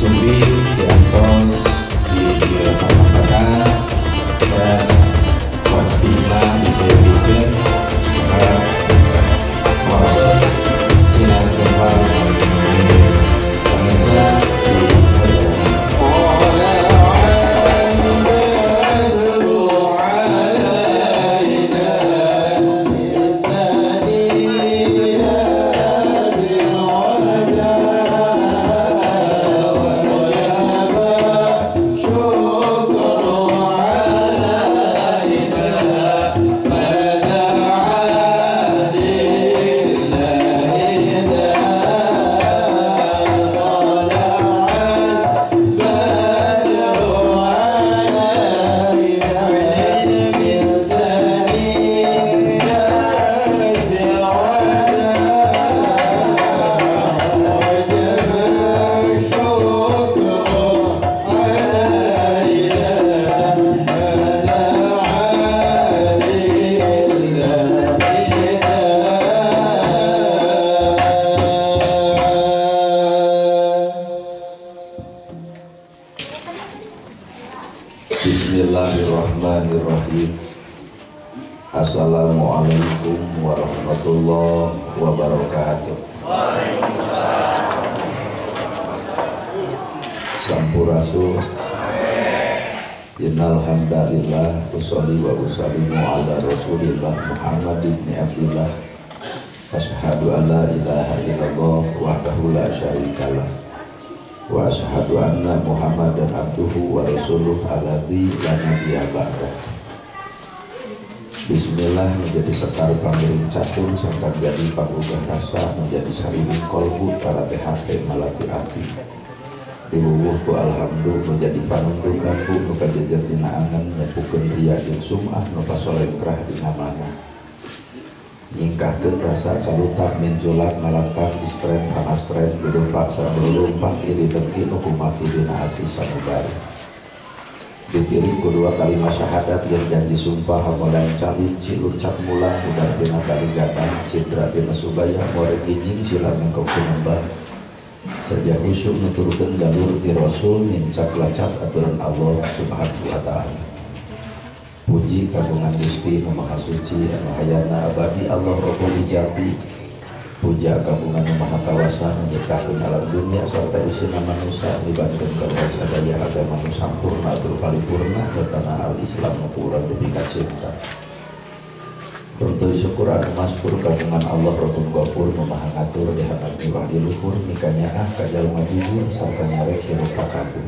Sumping diantos di lepas-lepasan dan konsina disebutkan proses sinar gempa pemirsa di Bismillahirrahmanirrahim. Assalamualaikum warahmatullahi wabarakatuh. Waalaikumsalam. Sampurasun. Innal hamdalillah usolli wa usallimu ala Rasulillah Muhammad ibn Abdillah. Asyhadu an la ilaha illallah wahdahu la syarikalah. Wa asyhadu anna Muhammadan abduhu wa rasuluh alladzi la nabiyya ba'dah. Bismillah menjadi sekar panggiring catur serta jadi panggugah rasa menjadi sariwing kolbu para THT malati ati. Diwuwuh ku alhamdu menjadi panunduk rambu nu kajejer dina angan nyepukeun ria jeung sum'ah nu pasolengkrah dina manah. Nyingkahkeun rasa calutak minjolak ngalangkah distren panastren gedumpak sablulumpak iri dengki nu kumaki dina ati sanubari. Dipilih kedua kalimat syahadat yang janji sumpah hamolan calinci luncak mulang udah tina tali gadang cindra tina subaya more gijing sila mengkok sumembah sejak khusyuk nuturkeun galur ti rasul nincak lacak aturan Allah subhanahu wa ta'ala. Puji kagungan Gusti nu Maha Suci anu hayana abadi Allah Rabbul Ijati. Puja kagungan nu Maha Kawasa nu nyiptakeun alam dunia sarta isina manusia libatkeun ka urang sadaya agama nu sampurna tur paripurna nyatana al-Islam nu ku urang dipikacinta. Tentu syukur anu maskur kagungan Allah Rabbul Ghafur nu Maha Ngatur di handap miwah di luhur mikanyaah ka jalma jujur sarta nyarek hirup takabur.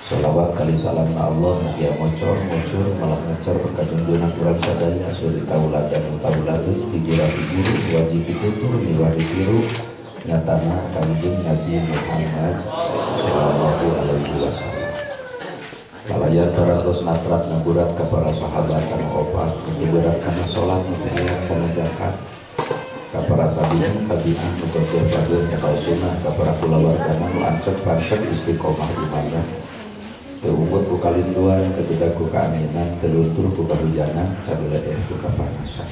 Sholawat kali salam na Allah mugia ngocor ngocur malah ngecer kajunjunan urang sadaya suri tauladan tauladeun pigira piguru wajib ditutur miwah ditiru nyatana Kanjeng Nabi Muhammad sallallahu alaihi wasallam. Kalayan parantos natrat naburat ka para sahabat anu opat nu berat kana salat nu teu kana zakat ka para tabi'in tabi'ah nu gagah bageur nyakal sunnah ka para kulawargana nu ancep pancep istiqomah imanna. Teu ungut ku kalinduan, ketika ku keanginan, teluntur ku kahujanan, cabeleeh ku kapanasan.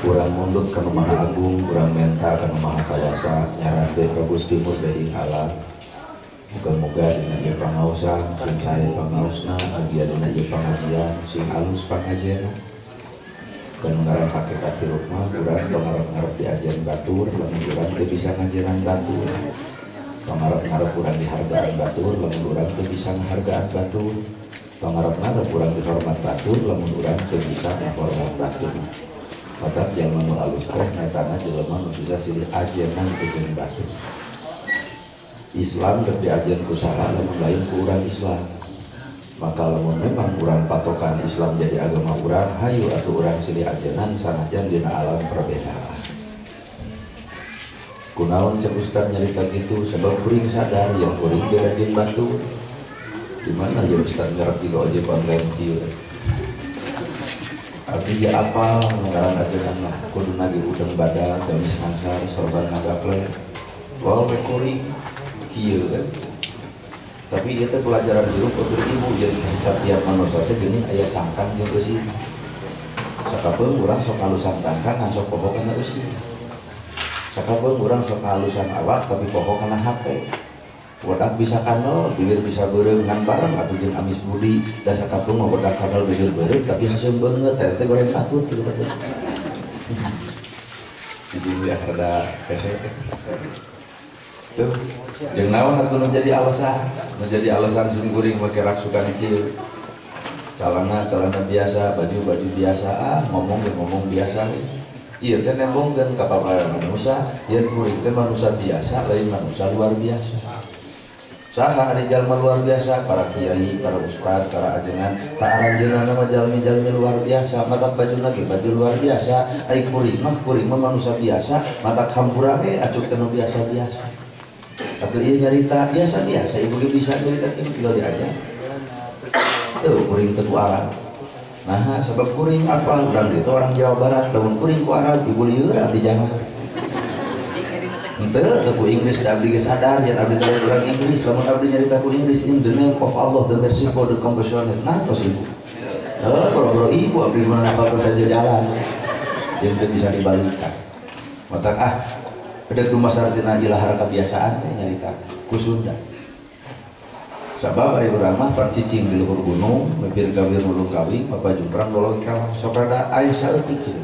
Urang mundut kanu Maha Agung, urang menta kanu Maha Kawasa, nyarande ka Gusti Murbeing alam. Muga-muga dina ieu pangaosan, sing sae pangaosna, mugia dina ieu pangajian, sing alus pangajena. Kanu ngaran hakikat hirup mah, urang tong ngarep-ngarep diajen batur, lamun urang teu bisa ngajenan batur. Tong ngarep-ngarep urang dihargaan batur, lamun urang teu bisa ngahargaan batur. Tong ngarep-ngarep urang dihormat batur, lamun urang teu bisa ngahormat batur. Matak jalma nu alus teh nyatana jelema nu bisa silih ajenan jeung batur. Islam dek diajen ku saha lamun lain ku urang Islam. Maka lamun memang urang patokan Islam jadi agama urang, hayu atuh urang silih ajenan sanajan dina alam perbedaan. Kunaon cek ustad nyarita gitu sebab kuring sadar yang kuring beda jeung batur. Di mana ya ustad ngarep juga ojek online kieu. Abdi ge apal ngaran ajenan mah kudu nagih udang badan gamis nangsar sorban ngagaple. Wae we kuring kieu kan. Tapi ieu teh pelajaran hirup keur ibu jadi setiap manusia teh geuning aya cangkang jeung eusi. Sakapeung urang sok alusan cangkang ngan sok poho kana eusi. Sakapeung urang sok alusan awak tapi poho kana hate. Bodak bisa kandel, bibir bisa beureum ngan bareng atuh jeung amis budi da sakapung mah bodak kandel bibir beureum tapi haseum beungeut teh teh goreng patut kitu patut. Jadi ya rada hese. Tuh, jeung naon atuh nu jadi alasan? Nu jadi alasan sim kuring make raksukan kieu. Calana calana biasa, baju-baju biasa, ah ngomong ge ngomong biasa we. Ieu teh nembongkeun ka paparan manusia, yen kuring teh manusia biasa lain manusia luar biasa. Saha ari jalma luar biasa, para kiai, para ustad, para ajengan, tak aranjeunna mah jalmi-jalmi luar biasa, matak bajuna ge baju luar biasa, ai kuring mah manusia biasa, matak hampura we acuk teh nu biasa-biasa. Atuh ieu nyarita biasa-biasa, ibu ge bisa nyarita kieu tinggal diajar. Tuh kuring teu ku Arab. Nah, sebab kuring apal urang dieu orang Jawa Barat, lamun kuring ku Arab ibu lieur abdi jangan. Henteu teu ku Inggris da abdi ge sadar yen abdi teh urang Inggris, lamun abdi nyarita ku Inggris in the name of Allah the merciful the compassionate. Nah tos ibu. Heuh, boro-boro ibu abdi mah ngapalkeun saja jalan. Jeung teu bisa dibalikan. Matak ah bedeg dumasar tina ilahar kabiasaan teh nyarita ku Sunda. Sabab ari urang mah pan cicing di luhur gunung, mipir gawir nulung kawing, bapa jumprang nolong kawang, sok rada aya saeutik gitu.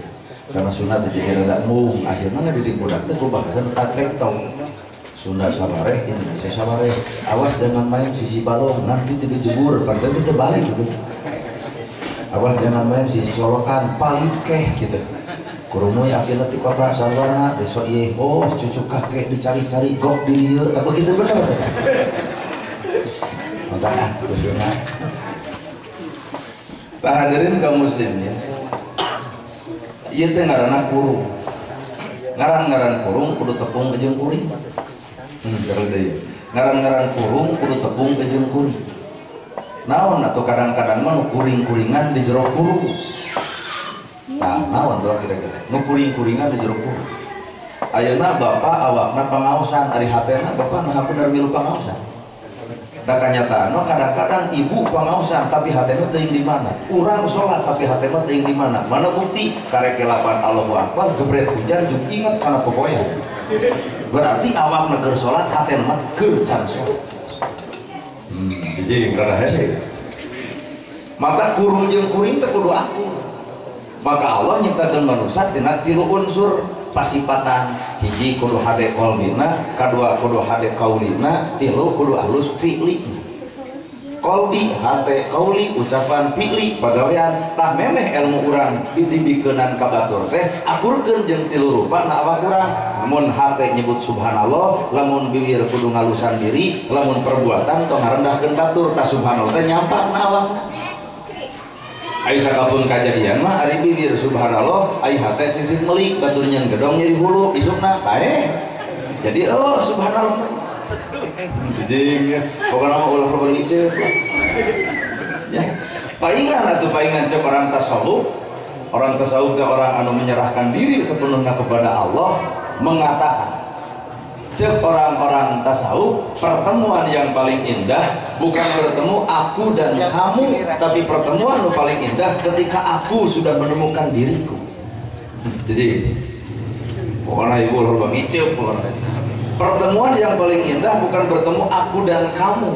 Karena Sunda teh jadi rada mung, akhirna ngadidik budak teh ku bahasa tatektong. Sunda sabareh, Indonesia sabareh. Awas jangan main sisi balong, nanti digejebur, padahal teh balik gitu. Awas jangan main sisi solokan, palikeh gitu. Kurumuy akhirna ti kota sarwana, besok ieu, oh cucu kakek dicari-cari gok di dieu, tak begitu bener. Pak hadirin kaum muslim ya. Ieu teh ngaranna kurung. Ngaran-ngaran kurung kudu tepung jeung kuring. Sekali deui. Ngaran-ngaran kurung kudu tepung jeung kuring. Naon atuh kadang-kadang mah nu kuring-kuringan di jero kurung. Tah naon tuh kira-kira? Nu kuring-kuringan di jero kurung. Ayeuna bapak awakna pangaosan, ari hatena bapak naha bener milu pangaosan. Da kanyataan mah kadang-kadang ibu pangaosan tapi hatena teuing di mana? Urang salat tapi hatena teuing di mana? Mana bukti karek kelapan Allahu Akbar gebret hujan jeung inget kana popoean. Berarti awakna keur salat hatena mah keur can salat. Hiji rada hese. Mata kurung jeung kuring teh kudu akur. Maka Allah nyiptakeun manusia tina tilu unsur pasipatan. Hiji kudu hade qalbina, kadua kudu hade kaulina, tilu kudu alus fi'li. Qalbi hate kauli ucapan fi'li pagawean. Tah memeh ilmu urang dibikeunan ka batur teh akurkeun jeung tilu rupa na awak urang. Mun hate nyebut subhanallah, lamun bibir kudu ngalusan diri, lamun perbuatan tong ngarendahkeun batur. Tah subhanallah teh nyampang na awakna. Ai sakapun kajadian mah ari bibir subhanallah, ai hate sisih melik batur nyeun gedong nyeri hulu isukna bae. Jadi oh subhanallah. Jing pokona mah ulah perlu ngiceup. Ya. Paingan atuh paingan cek orang tasawuf. Orang tasawuf teh orang anu menyerahkan diri sepenuhnya kepada Allah mengatakan cek orang-orang tasawuf, pertemuan yang paling indah bukan bertemu aku dan kamu, tapi pertemuan yang paling indah ketika aku sudah menemukan diriku. Jadi pokoknya ibu ulah ngiceup pokoknya. Pertemuan yang paling indah bukan bertemu aku dan kamu,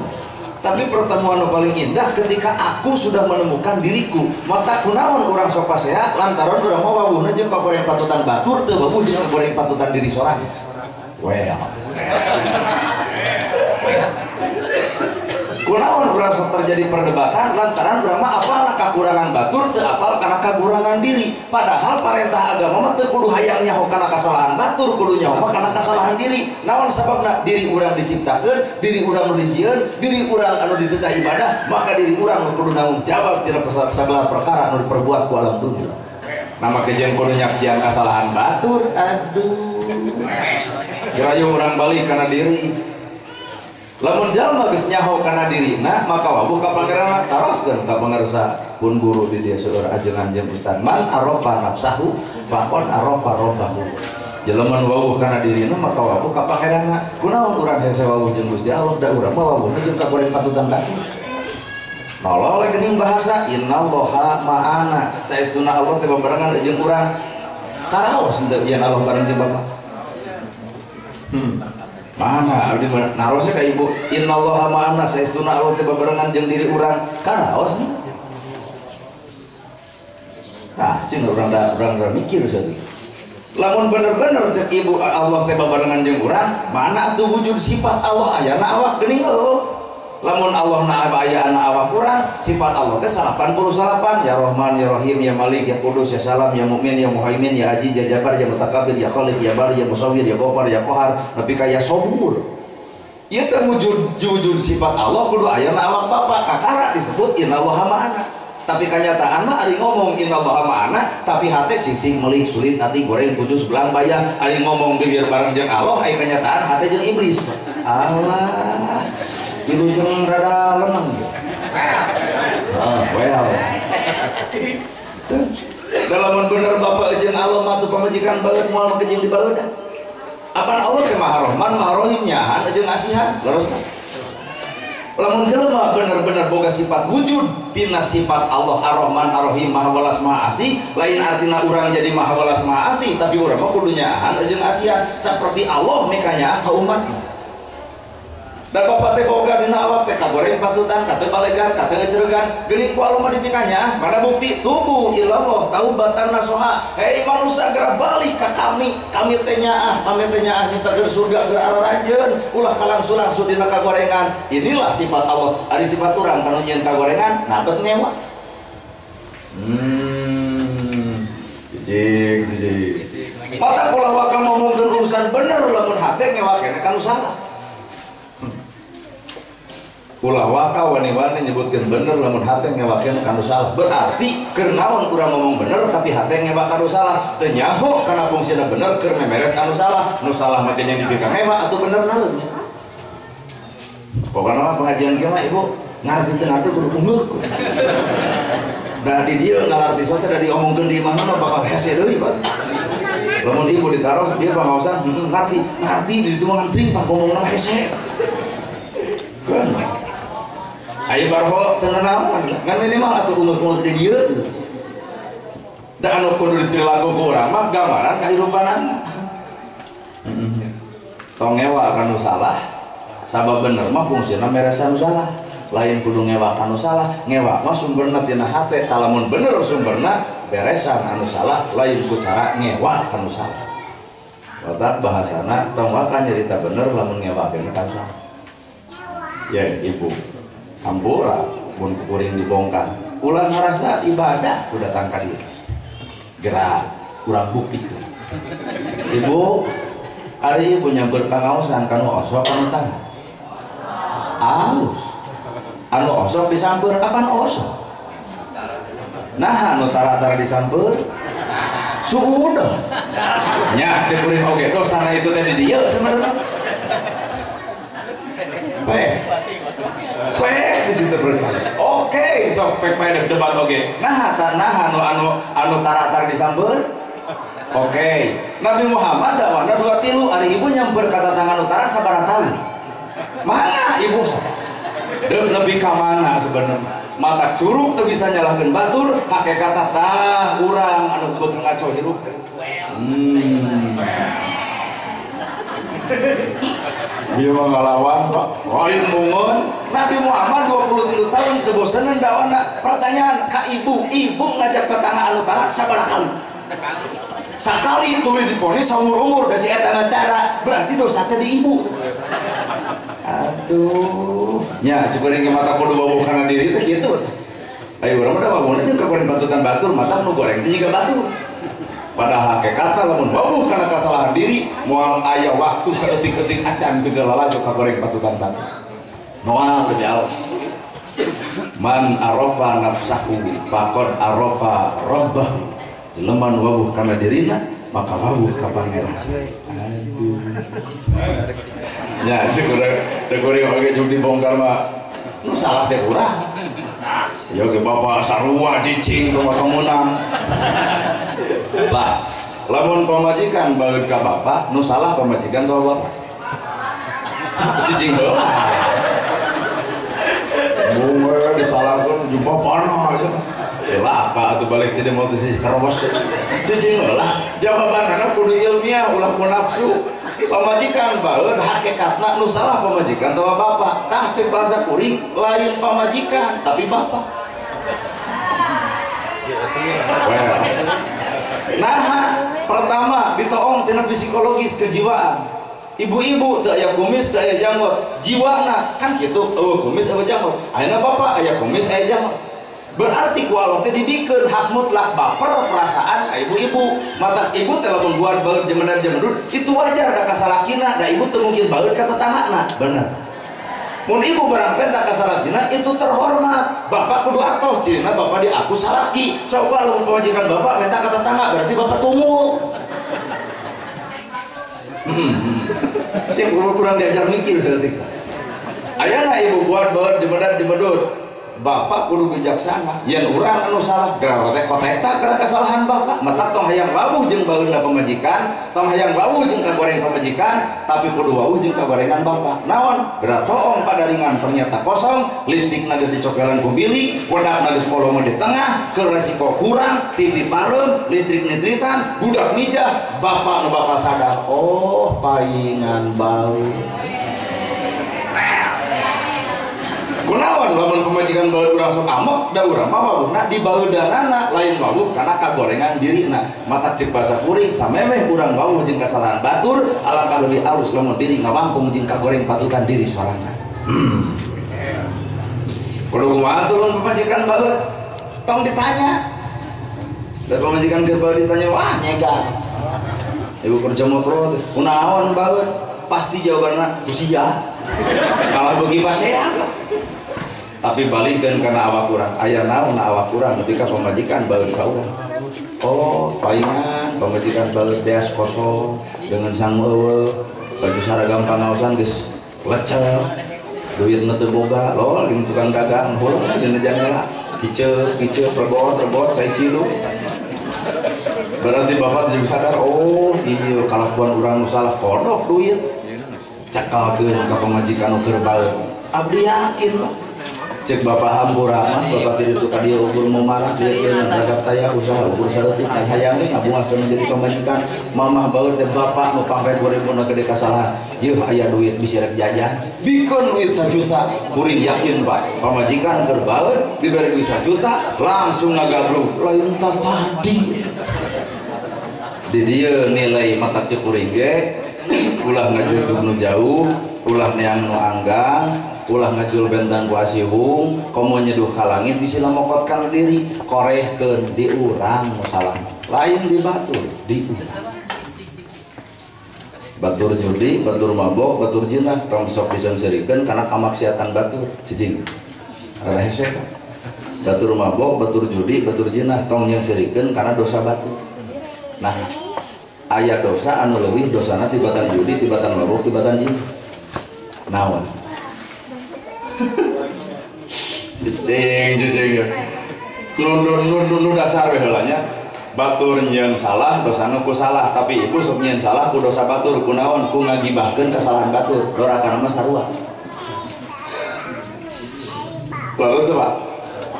tapi pertemuan yang paling indah ketika aku sudah menemukan diriku. Mata kunaon urang sok pasea lantaran urang mah wawuhna jeung pagoreng patutan batur teu wawuh jeung pagoreng patutan diri sorangan. Well. Kunaon urang sok terjadi perdebatan lantaran urang mah apal kakurangan batur teu apal kana kakurangan diri. Padahal parentah agama mah teu kudu hayang nyaho kana kasalahan batur, kudu nyaho mah kana kasalahan diri. Naon sababna? Diri urang diciptakeun, diri urang nu dijieun, diri urang anu dititah ibadah, maka diri urang nu kudu nanggung jawab tina segala perkara anu diperbuat ku alam dunia. Nama kejeun kudu nyaksian kasalahan batur, aduh. Gerayu urang balik kana diri. Lamun jalma geus nyaho kana dirina, maka wawuh ka pangeranna taroskeun ka pangersa pun guru di dieu seueur ajengan jeung ustad man arafa nafsahu faqad arafa rabbahu. Jelema nu wawuh kana dirina maka wawuh ka pangeranna. Kunaon urang hese wawuh jeung Gusti Allah da urang mah wawuhna jeung kagoreng patutan batur. Nolol geuning bahasa innallaha ma'ana. Saestuna Allah teh babarengan jeung urang. Karaos henteu yen Allah bareng jeung Bapa. Mana abdi narosnya ka ibu innallaha ma'ana saestuna Allah teh babarengan jeung diri urang karaos nih. Tah cing urang da urang mikir saeutik. Lamun bener-bener cek ibu Allah teh babarengan jeung urang, mana atuh wujud sifat Allah ayana awak geuning eueuh. Lamun Allah na aya ana awak urang, sifat Allah teh 88 ya Rahman ya Rahim ya Malik ya Qudus ya Salam ya Mukmin ya Muhaimin ya Aziz ya Jabbar ya Mutakabbir ya Khaliq ya Bari ya Musawwir ya Ghaffar ya Qahar nepi ka ya Sabur. Ieu teh wujud sifat Allah kudu aya na awak bapak kakara disebut innallaha ma'ana. Tapi kenyataan mah ari ngomong innallaha ma'ana tapi hate sing-sing melik sulit hati goreng kujus belang bayah ari ngomong bibir bareng jeung Allah ari kenyataan hate jeung iblis. Allah wilujeng rada leneng. Well. Lamun bener bapak jeung Allah mah tuh pamajikan baeud moal make jeung dibaeudan. Apan Allah teh Maha Rahman Maha Rahim nyahan jeung asihan leres. Lamun jelema bener-bener boga sifat wujud tina sifat Allah Ar-Rahman Ar-Rahim Maha Welas Maha Asih, lain artina urang jadi Maha Welas Maha Asih, tapi urang mah kudu nyaahan jeung asihan seperti Allah mikanyaah ka umatna. Da bapak teh boga dina awak teh kagoreng patutan, kate balegan, kate ngeceregan, geuning ku Allah mah dipikanyaah. Mana bukti? Tubu ilallah taubatan nasuha. Hei manusia geura balik ka kami, kami teh nyaah nyiptakeun surga geura araranjeun, ulah kalangsu-langsu dina kagorengan. Inilah sifat Allah. Ari sifat urang kanu nyieun kagorengan, nah bet ngewa. Cicing, cicing. Mata kula waka ngomongkeun urusan bener lamun hate ngewa keneh kanu salah. Ulah waka wani-wani nyebutkeun bener lamun hate ngewakeun kanu salah. Berarti keur naon urang ngomong bener tapi hate ngewa kanu salah. Teu nyaho kana fungsina bener keur memeres anu salah. Nu salah mah teh dipika ngewa atuh bener naon nya. Pokona mah pengajian kieu mah ibu ngarti teu ngarti kudu unggul. Da di dieu ngalarti teh da diomongkeun di imahna mah bakal hese deui Pak. Lamun ibu ditaros dia pangaosan ngarti, ngarti di ditu mah nganting Pak ngomongna mah hese. Kan ayo barho teu nanaon ngan minimal atuh umur-umur di dieu tuh. Da anu kudu diperilaku ku urang mah gambaran kahirupanana. Tong ngewa kanu salah, sabab bener mah fungsina meresan nu salah. Lain kudu ngewa kanu salah, ngewa mah sumberna tina hate, talamun bener sumberna beresan anu salah, lain ku cara ngewa kanu salah. Otak bahasana tong waka nyarita bener lamun ngewakeun kanu salah. Ya ibu hampura pun kuring dibongkar ulah ngerasa ibadah ku datang ka dieu gerak urang buktikeun ibu ari ibu nyamber pangaosan kanu osok kanu tanah alus anu osok disamper apan osok nah anu tara-tara disamper suudah nya cek kuring oge dosana itu teh di dieu sebenarnya Peh, di situ percaya. Oke, sok pek pek debat oke. Nah, nah anu tara-tara disamber. Oke. Nabi Muhammad dakwana 2 3 ari ibu nyamper kata tangan utara sabaraha tahun. Mana ibu? Deuk nepi ka mana sebenarnya? Mata curug teu bisa nyalahkeun batur, hakikatna tah urang anu beukeung ngaco hirup. Dia mah ngalawan Pak. Lain mungun. Nabi Muhammad 23 tahun teu bosenan dakwana. Pertanyaan ka ibu, ibu ngajak tetangga anu tara sabaraha kali? Sakali tuluy diponis saumur-umur da si eta tara. Berarti dosa teh di ibu. Aduh. Nya cukuring mata kudu wawuh kana diri teh kitu. Ayo urang mah da wawuhna jeung kagoreng batutan batur, mata nu goreng teh jiga batur. Padahal hakikatna lamun wawuh kana kesalahan diri moal aya waktu saeutik-eutik acan pikeun lalajo kagoreng patutan batur. Moal demi Allah. Man arafa nafsahu faqad arafa rabbahu. Jelema nu wawuh kana dirina maka wawuh ka Pangeran. Aduh. Ya cek urang oge jeung dibongkar mah nu salah teh urang. Ya ge bapak sarua cicing teu mah kameunang. Pak, lamun pamajikan baeud ka bapak, nu salah pamajikan atau bapak? Cicing heula. Bunga disalahkeun jeung bapana aja. Celaka atuh balik jadi mau teh karobos. Cicing heula. Jawabanana kudu ilmiah ulah ku nafsu. Pamajikan baeud hakikatna nu salah pamajikan atawa bapak. Tah ceuk bahasa kuring lain pamajikan tapi bapak. Well. Nah, pertama ditoong tina psikologis kejiwaan. Ibu-ibu teu aya kumis teu aya janggot, jiwana kan kitu, eueuh kumis eueuh janggot. Ayeuna bapak aya kumis aya janggot. Berarti ku Allah teh dibikeun hak mutlak baper perasaan ka ibu-ibu. Mata ibu teh lamun buat baeud jemenan jemedud itu wajar da ka salakina, da ibu teu mungkin baeud ka tetanggana. Bener. Mun ibu barang penta ka salakina itu terhormat. Bapak kudu atos cirina bapak diaku salaki. Coba lamun pamajikan bapak minta ka tetangga berarti bapak tunggu. Sing kurang diajar mikir saeutik. Ayana ibu buat baeud jemenan jemedud. Bapak kudu bijaksana. Yen urang anu salah geura teh koteta karena kesalahan bapak. Mata tong hayang wawuh jeung baeudna pamajikan, tong hayang wawuh jeung kagoreng pamajikan, tapi kudu wawuh jeung kagorengan bapak. Naon? Geura toong padaringan ternyata kosong, lipstikna geus dicokelan ku bili, wedakna geus polongo di tengah, keur resiko kurang, TV pareum, listrik nitritan, budak mijah, bapak nu bakal sadar, oh paingan bau. Kunaon lamun pamajikan baeud urang sok amok da urang mah wawuhna di baeudanana lain wawuh kana kagorengan dirina. Mata ceuk basa kuring samemeh urang wawuh jeung kasalahan batur alangkah leuwih alus lamun diri ngawangkung jeung kagoreng patutan diri sorangan. Kudu kumaha tuh lamun pamajikan baeud tong ditanya. Da pamajikan keur baeud ditanya wah nyegar. Ibu kerja motor teh kunaon baeud pasti jawabanna usia. Kalah beuki pasea. Tapi balikan karena awak kurang, aya naon awak kurang ketika pamajikan baeud ka urang. Oh, paingan pamajikan baeud beas kosong dengan sangu eueuh, baju saragam pangaosan geus lecek, duitna teu boga, lol gini tukang dagang, huleng dina jangela, kiceuk kiceuk regot regot cai cilu. Berarti bapak juga sadar, oh iya kalakuan urang nu salah kodok duit. Cekalkeun ka pamajikan nu keur baeud. Abdi yakin Pak. Cek bapak hampura mah bapak tidak itu ka dia ukur mau marah dia dengan terhadap taya usaha ukur saeutik kan hayang ge ngabungahkeun menjadi pamajikan mamah baeud teh bapak nu pangribu-ribu nu gede kasalahan yeuh aya duit bisi rek jajan bikeun duit 1 juta kuring yakin Pak pamajikan keur baeud dibere duit 1 juta langsung ngagabruk lain ta tadi di dieu nilai mata cek kuring ge ulah ngajujug nu jauh ulah neang nu anggang ulah ngajul bentang ku asihung komo nyeduh ka langit bisi lamokotkan diri korehkeun di urang nu salah lain di batur di urang batur judi batur mabok batur jinah tong sok diseungseurikeun kana kamaksiatan batur cicing rada hese batur mabok batur judi batur jinah tong nyeungseurikeun kana dosa batur. Nah aya dosa anu leuwih dosana tibatan judi tibatan mabok tibatan jinah naon. Cicing, cicing. Nu dasar we heula nya. Batur nyieun salah, dosana ku salah, tapi ibu sok nyieun salah ku dosa batur, kunaon ku ngagibahkeun kesalahan batur. Dorakana mah sarua. Leres teu, Pak?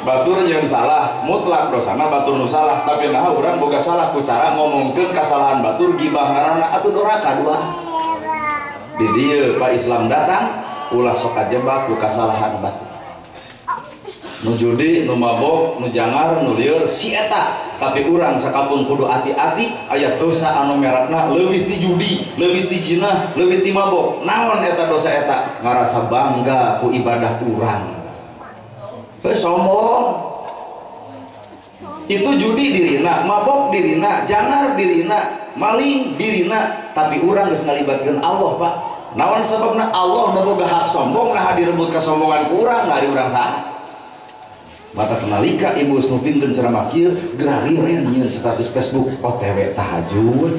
Batur nyieun salah, mutlak dosana batur nu salah, tapi naha urang boga salah ku cara ngomongkeun kesalahan batur gibah ngaranna atuh doraka dua. Di dieu Pak Islam datang ulah sok kajebak ku kasalahan batur. Nu judi, nu mabok, nu jangar, nu lieur, si eta. Tapi urang sakampung kudu hati-hati aya dosa anu merakna leuwih ti judi, leuwih ti jinah, leuwih ti mabok. Naon eta dosa eta? Ngarasa bangga ku ibadah urang. Heuh sombong. Itu judi dirina, mabok dirina, jangar dirina, maling dirina, tapi urang geus ngalibatkeun Allah, Pak. Naon sebabna Allah nu boga hak sombong nah direbut kesombongan ku urang, nah urang saha? Mata kenalika ibu geus ngupingkeun ceramah kieu geura riren nyieun status Facebook OTW tahajud.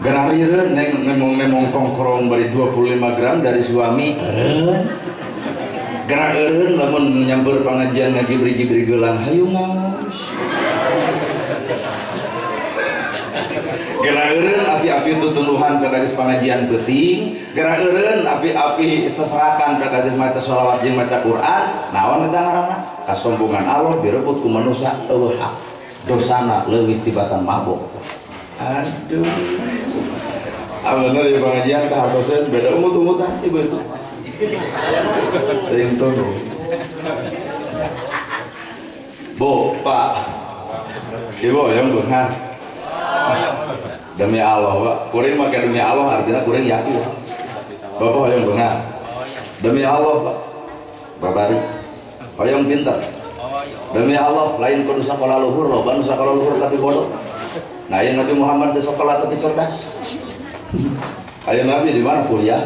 Geura riren nemong-nemong kongkrong bari 25 gram dari suami eureun. Geura eureun lamun nyamper pangajian ngagibri-gibri geulang hayu ngaos. Geura eureun api-api tutunduhan kada geus pangajian peuting, geura eureun api-api seserakan kada geus maca sholawat jeung maca Quran, naon eta ngaranna? Kasombongan Allah direbut ku manusia eueuh hak. Dosana leuwih tibatan mabok. Aduh. Ah bener ya pengajian kehartosan beda umut-umutan ibu itu. Teuing tunu. Bu, Pak. Ibu yang beunghar. Demi Allah, Pak. Kuring make demi Allah artinya kuring yakin. Bapak hoyong beunghar. Demi Allah, Pak. Babari. Hoyong pinter. Demi Allah, lain kudu sakola luhur loba nu sakola luhur tapi bodoh. Nah, aya Nabi Muhammad teh sakola tapi cerdas. Aya Nabi di mana kuliah?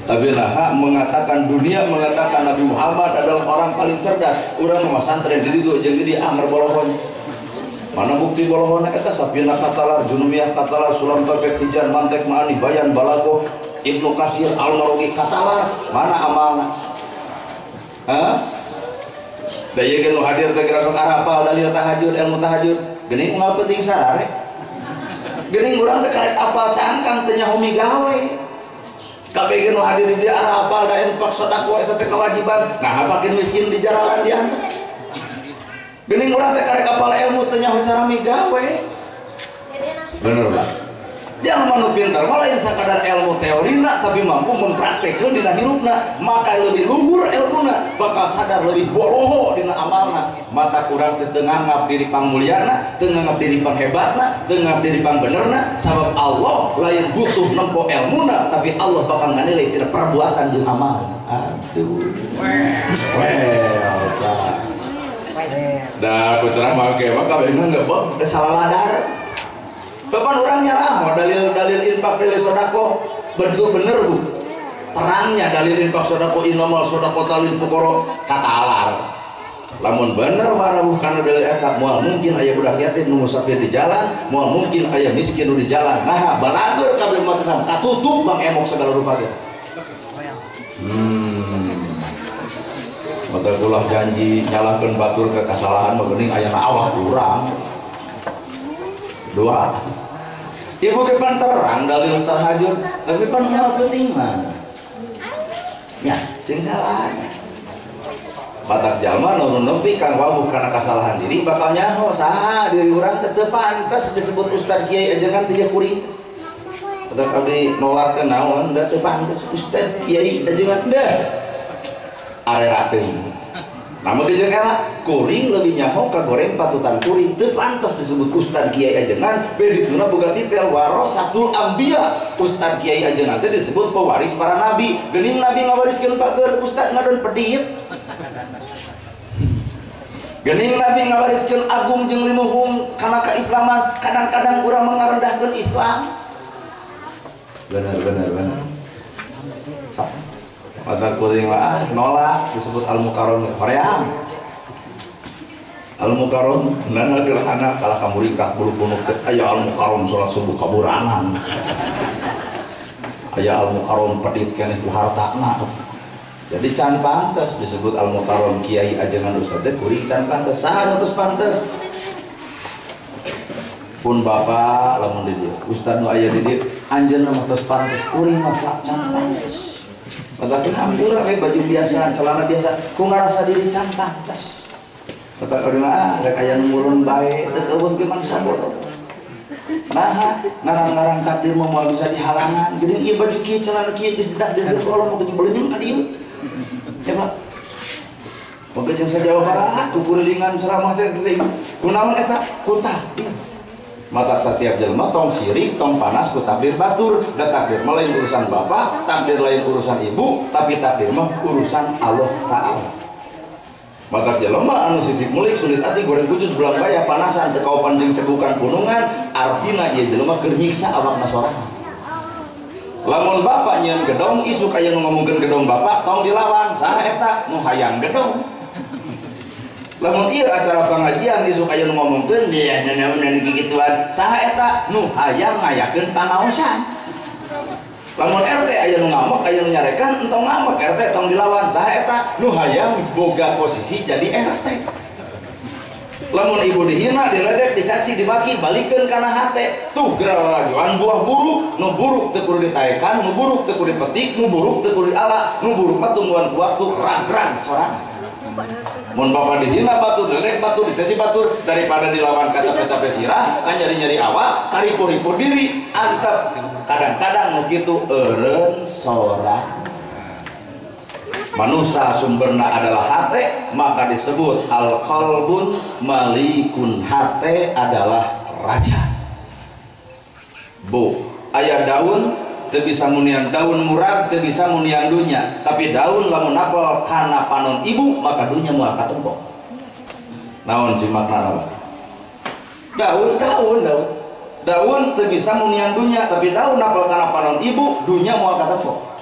Tapi nah mengatakan dunia mengatakan Nabi Muhammad adalah orang paling cerdas. Urang mah santren di ditu jeung di anger bolohon. Mana bukti bolohona eta Safina katalar, Junumiyah katalar, Sulam Taufik Tijan, Mantek Ma'ani, Bayan Balago, Ibnu Kasir, Al-Marugi katalar. Mana amalna? Hah? Da ieu ge nu hadir teh geura sok arapal dalil tahajud, ilmu tahajud. Geuning unggal penting sarare. Geuning urang teh karek apal cangkang teu nyaho migawe. Kabeh ge nu hadir di dieu arapal da infak sedekah eta teh kewajiban. Nah, fakir miskin di jaralan diantep. Geuning urang teh karek apal ilmu teu nyaho cara migawe. Bener, Pak. Jangan manu pintar, malah lain sakadar ilmu teorina tapi mampu mempraktekkeun dina hirupna, maka lebih luhur ilmuna, bakal sadar lebih boloho dina amalna. Mata kurang teu nganggap diri pangmulyana, teu nganggap diri panghebatna, teu nganggap diri pangbenerna, sabab Allah lain butuh nempo ilmuna, tapi Allah bakal nganilai tina perbuatan jeung amal. Aduh. Well, da ku ceramah ge mah kabeh mah ngebok da salah ladar. Bapak orang nyarah dalil-dalil infak dalil sodako betul bener bu terangnya dalil infak sodako inomal sodako talil pukoro kata alar lamun bener warabuh karena dalil eta moal mungkin aya budak yatim nu musafir di jalan moal mungkin aya miskin nu di jalan nah balagur kabeh umat Islam katutup bang emok segala rupa ge mata ulah janji nyalahkeun batur ke kasalahan mah geuning aya awak urang dua ibu ke pan terang dalil tahajud tapi pan moal penting mah ya sing salah batak jalma nu nepi kang wawuh kana kasalahan diri bakal nyaho saha diri urang teh teu pantes disebut ustad kiai ajengan teh kuring batak abdi nolak teh naon da teu pantes ustad kiai ajengan dah arera teuing namun jeung era kuring lebih nyaho ka goreng patutan kuring teu pantes disebut ustad kiai ajengan be dituna boga titel warasatul anbiya ustad kiai ajengan teh disebut pewaris para nabi geuning nabi ngawariskeun pager ustad ngadon pedit geuning nabi ngawariskeun agung jeung linuhung kana keislaman kadang-kadang urang mengarendahkeun Islam bener bener bener sok mata kuring mah nolak disebut al-mukarram hoream al-mukarram nana gerhana kalah kamurikah bulu punuk teh aya al-mukarram salat subuh kaburangan aya al-mukarram pedit keneh ku hartana jadi can pantes disebut al-mukarram kiai ajengan ustaz teh kuring can pantes saha nu tos pantes pun bapak lamun di dieu ustaz nu aya di dieu anjeunna mah tos pantes kuring mah can pantes mata hampura we baju biasa, celana biasa, ku ngarasa diri can pantes. Kata urang ah rek aya nu murun bae, teu eueuh ge mangsa bodoh. Nah, ngarang-ngarang takdir mah moal bisa dihalangan. Geuning ieu baju kieu celana kieu geus ditakdirkeun ku Allah mah beuleung ka dieu. Ya Pak. Pokoke jeung sa-Jawa Barat ku kurilingan ceramah teh kunaon eta ku takdir. Mata setiap jelma tong sirik, tong panas ku takdir batur. Da takdir mah lain urusan bapak, takdir lain urusan ibu, tapi takdir mah urusan Allah Ta'ala. Mata jelema anu sisik mulik sulit ati goreng kujus belang baya panasan teu kaopan jeung cegukan punungan, artina ieu jelema keur nyiksa awakna sorangan. Lamun bapak nyieun gedong isuk aya nu ngomongkeun gedong bapak tong dilawan, saha eta nu hayang gedong. Lamun ieu acara pengajian isuk aya nu ngomongkeun dia nanaonan gigituan saha eta nu hayang ngayakeun pangaosan. Lamun RT aya nu ngamuk aya nu nyarekan entong ngamuk RT tong dilawan saha eta nu hayang boga posisi jadi RT. Lamun ibu dihina diledek dicaci dimaki balikeun kana hate tuh geura lalajoan buah buruk nu buruk teu kudu ditaekan nu buruk teu kudu dipetik nu buruk teu kudu diala nu buruk mah tungguan ku waktu rag-rag sorangan. Mun bapak dihina batur, diledek batur, dicaci batur daripada dilawan kacape-cape sirah, kan nyari-nyari awak, karipu-ripu diri, antep. Kadang-kadang nu kitu eureun sorang. Manusia sumberna adalah hate, maka disebut al-qalbun malikun, hate adalah raja. Bu, aya daun teu bisa munian daun murag, teu bisa munian dunya, tapi daun lamun napel kana panon ibu maka dunya moal katempo. Naon sih makna? Daun, daun, daun. Daun teu bisa munian dunya, tapi daun napel kana panon ibu, dunya moal katempo.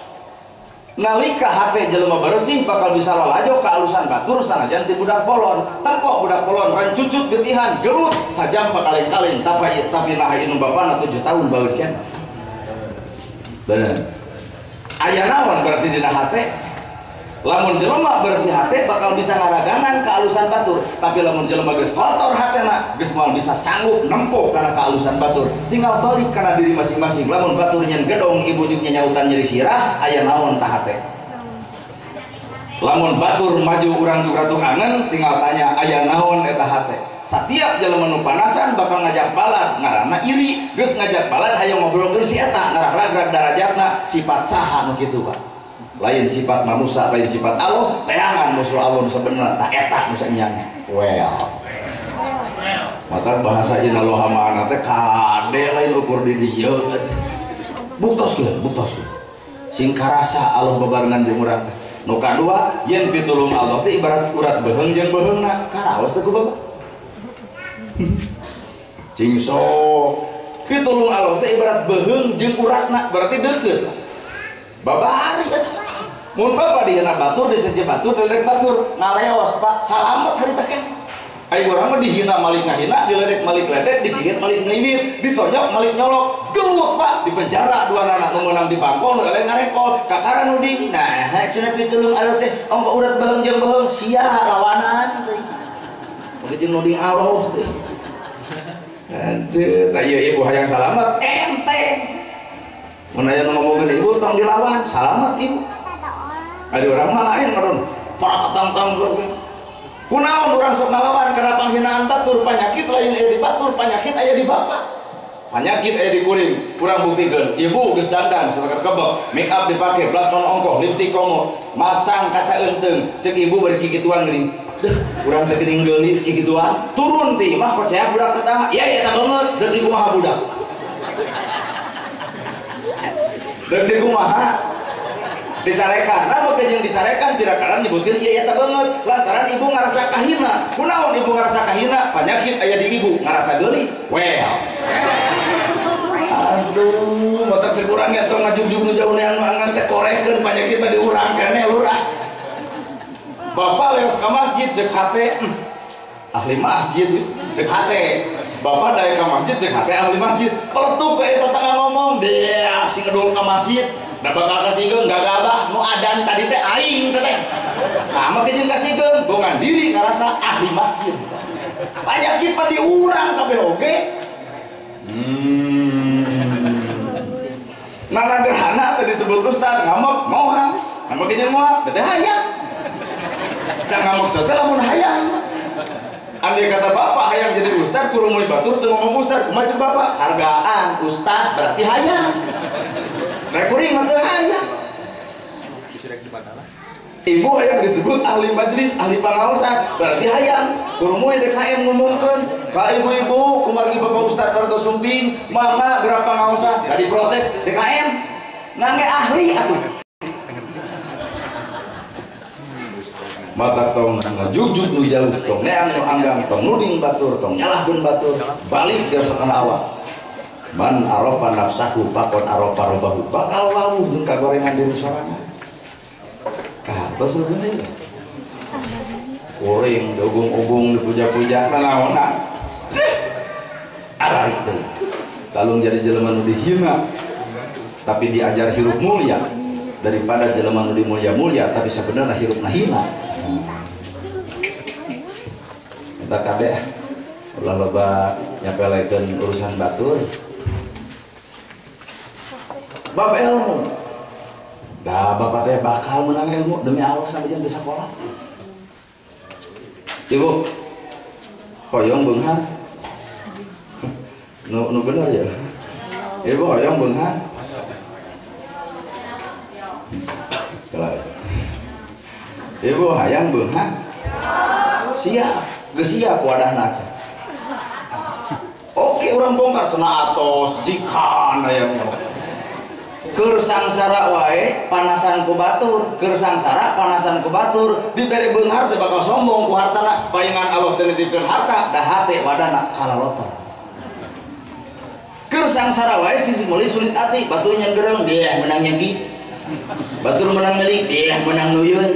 Nalika hate jelema bersih bakal bisa lalajo kealusan batur sanajan ti budak polon. Tempo budak polon rancucut getihan gelut sajam pakaleng-kaleng tapi nah ieu bapana 7 tahun baeud keneh. Bener. Aya naon berarti dina hate? Lamun jelema bersih hate bakal bisa ngaragangan kealusan batur, tapi lamun jelema geus kotor hatena geus moal bisa sanggup nempo kana kealusan batur. Tinggal balik kana diri masing-masing. Lamun batur nyen gedong ibu jeung nyautan nyeri sirah, aya naon tah hate? Lamun batur maju urang juga ratu angen, tinggal tanya aya naon eta hate. Setiap jelema nu panasan bakal ngajak balad ngaranna iri, geus ngajak balad hayang ngobrolkeun si eta ngarah-ragrag darajatna sifat saha nu kitu Pak. Lain sifat manusia, lain sifat Allah, teangan musuh Allah sebenarnya tak eta nu sanyang. Well. Maka bahasa inaloha ma'ana teh kade lain ukur di dieu. Buktos geus, buktos. Sing karasa Allah bebarengan jeung urang. Nu kadua, yen pitulung Allah teh ibarat urat beuheung jeung beuheungna, karaos teh ku bapak. Cing sok. Pitulung Allah teh ibarat beuheung jeung uratna, berarti deukeut. Babari atuh. Mun bapak dihina batur, disece batur, diledek batur, ngaleos Pak, salamet harita keneh. Ayo urang mah dihina malik ngahina, diledek malik ledek, dicigit malik ngimit, ditonjok malik nyolok, gelut Pak, di penjara dua anak nu meunang di bangkol, nu eleh ngarengkol, kakara nu ding. Nah, cenah pitulung Allah teh, ongko urat beuheung jeung beuheung, sia lawanan teh. Mun jeung nuding Allah teh. Aduh, tah ieu ibu hayang salamet, enteng. Mun aya nu ngomongkeun ibu tong dilawan, salamet ibu. Ada orang mah lain kadon, para ketang-tang kunaon urang sok ngalawan kana panghinaan batur, penyakit lain aya di batur, penyakit aya di bapak. Penyakit aya di kuring, kurang buktikeun. Ibu geus dandan sateker kebek, make up dipake, blas non ongkoh, lipstick komo, masang kaca eunteung, cek ibu bari kikituan geuning. Deuh, urang teh geuning geulis kikituan, turun ti imah koceak budak tetangga. Iya eta banget, deuk di kumaha budak. Deuk di kumaha? Dicarekan, namun teh jeung dicarekan pira-kadang nyebutkeun ieu eta banget lantaran ibu ngarasa kahina. Kunaon ibu ngarasa kahina? Penyakit aya di ibu, ngarasa geulis. Well. Aduh, mata cek urang nya tong ngajugjug nu jauh neang nu anggan teh korekeun penyakit mah di urang keneh lurah. Bapak leos ka masjid cek hate, ahli masjid cek hate. Bapak daek ka masjid cek hate ahli masjid. Peletuk ka eta tetangga ngomong, dia sing ngedul ka masjid. Da bakal kasigeung gagabah nu adan tadi teh aing teh teh. Nah, make jeung kasigeung bongan diri ngarasa ahli masjid. Penyakit mah di urang kabeh oge. Nara gerhana teh disebut ustaz ngamuk moal. Ngamuk jeung moal teh hayang. Da ngamuk teh lamun hayang. Andai kata bapak hayang jadi ustaz kurumuy batur teu ngomong ustaz, kumaha ceuk bapak? Hargaan ustaz berarti hayang. Rekuring mah teu hayang. Ibu hayang disebut ahli majelis, ahli pangaosan, berarti hayang. Kurumuy DKM ngumumkeun ka ibu-ibu kumargi bapak ustaz parto sumping, mangga gerak pangaosan, da diprotes DKM. Nangge ahli atuh. Mata tong ngajugjug nu jauh, tong neang nu anggang, tong nuding batur, tong nyalahkeun batur, balik geus kana awak. Man arafa nafsahu faqad arafa rabbahu, bakal wawuh jeung kagorengan diri sorangan. Kahartos bener. Kuring dogung-ugung dipuja-puja nanaonan. Arari teh. Talung jadi jelema nu dihina tapi diajar hirup mulia daripada jelema nu dimulia-mulia tapi sebenarnya hirupna hina. Eta kade ulah loba nyapelekeun urusan batur. Bab ilmu. Dah bapak teh bakal menang ilmu demi Allah sampai jangan sekolah. Ibu hoyong beunghar. Nu bener ya. Ibu hoyong beunghar. Ibu hayang beunghar siap geus siap wadahna acan. Oke urang bongkar cenah atos jikan ayamnya. Keur sangsara wae panasan ku batur, keur sangsara panasan ku batur, dibere beunghar teh bakal sombong ku hartana, paingan Allah teh nitipkeun harta, da hate wadana kalalotor. Keur sangsara wae sisi meuli sulit ati, batur nyenggereng dia menang nyenggi. Batur menang meuli dia menang nuyun.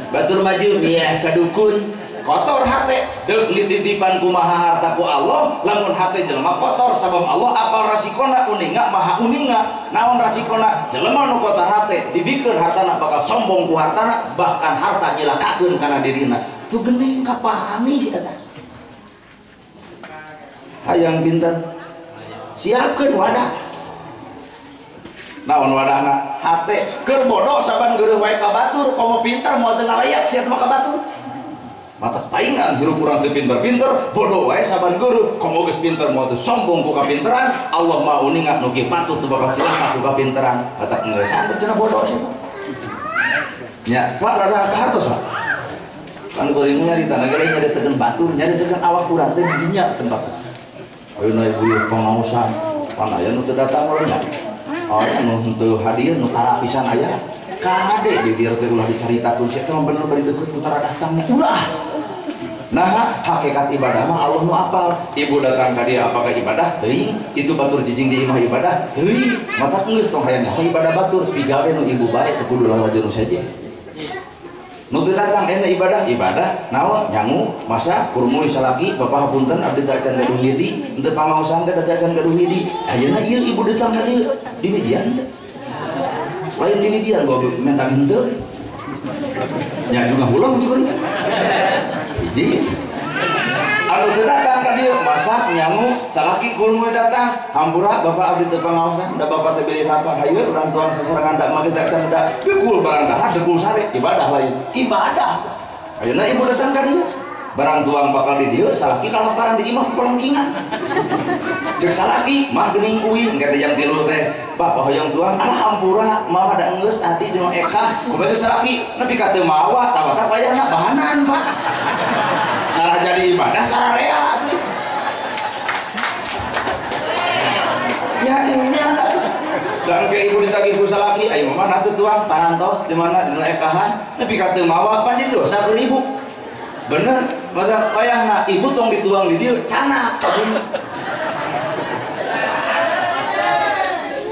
Batur maju dia ka dukun. Kotor hate deuk dititipan kumaha harta ku Allah, lamun hate jelema kotor sabab Allah apal rasikona uninga maha uninga. Naon rasikona? Jelema nu kotor hate dibikeun hartana bakal sombong ku hartana, bahkan harta nyilakakeun kana dirina. Tuh geuning kapahami eta. Hayang pinter siapkeun wadah. Naon wadahna? Hate. Keur bodoh saban geureuh wae ka batur, komo pinter moal teu ngalayak sia mah ka batur. Mata paingan hirup urang teu pinter-pinter, bodoh wae saban geureuh, komo geus pinter moal teu sombong ku kapinteran, Allah mah uninga nu kieu patut teu bakal cilaka ku kapinteran. Mata geus antep cenah bodoh sia. Nya, Pak rada hartos, Pak. Kan kuring nyarita nagara nyaritakeun batur, nyaritakeun awak urang teh di dinya tempat. Ayeuna ibu pengaosan, pan aya nu teu datang we nya. Aya nu henteu hadir, nu tara pisan aya. Kade di dieu teh ulah dicaritakeun sia teh bener bari deukeut ku tara datangnya. Ulah. Nah, hakikat ibadah mah Allah nu apal. Ibu datang ka dia apakah ibadah? Teuing. Itu batur cicing di imah ibadah? Teuing. Mata geus tong hayang nyaho ibadah batur, pigawe nu ibu bae teu kudu lalajo nu saja. Nu teu datang enak ibadah, ibadah naon nyangu masa kurmui salaki bapak hapunten abdi teh acan gaduh hidi, henteu pangaosan teh acan gaduh hidi. Ayeuna ieu ibu datang ka dieu di midian teh. Lain di midian gua menta henteu. Nya juga huleng cukup. Hiji. Anu teu datang ka dieu masak nyangu salaki kurmui datang hampura bapak abdi teu pangaosan da bapak teh bilih lapar hayu urang tuang sasarengan da mah kita acan da dekul barang dahar dekul sare ibadah lain ibadah. Ayeuna ibu datang ka dieu barang tuang bakal di dieu salaki kalaparan di imah pelengkingan ceuk salaki mah geuning uing engke teh jam 3 teh bapak hoyong tuang alah hampura mah da enggeus ati di nu ekah kumaha salaki nepi ka teu mawa tawata payahna bahanan Pak. Malah jadi ibadah sararea atuh. Nya nya atuh. Da engke ibu ditagih ku salaki, ayo mama na teu tuang parantos di mana di nu ekahan nepi ka teu mawa pan jadi dosa keur ibu. Bener, masa payahna ibu tong dituang di dieu canak.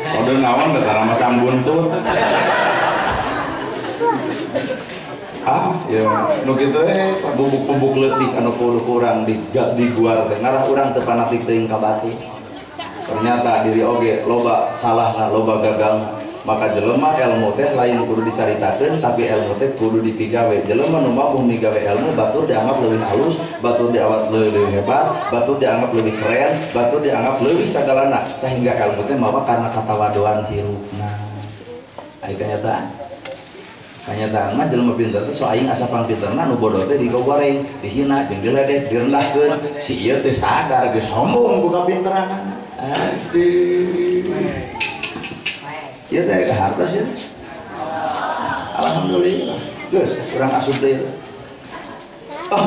Kode naon da tara masang buntut. Ah, ya, nu kitu bubuk-bubuk leutik anu kudu kurang di guar teh ngarah urang teu panatik teuing ka batu. Ternyata diri oge loba salahna, loba gagalna. Maka jelema ilmu teh lain kudu dicaritakeun tapi ilmu teh kudu dipigawe. Jelema nu mampu migawe ilmu batur dianggap leuwih halus, batur dianggap leuwih hebat, batur dianggap leuwih keren, batur dianggap leuwih sagalana sehingga ilmu teh mawa karena katawaduan hirupna. Ai kanyataan. Kanyataan mah jelema pinter teh so aing asa pangpinterna nu bodoh teh digogoreng, dihina jeung diledek, direndahkeun. Si ieu teh sadar geus sombong ku kapinteranana. Aduh. Ieu teh ka hartos ieu. Alhamdulillah. Geus urang asup deui. Oh.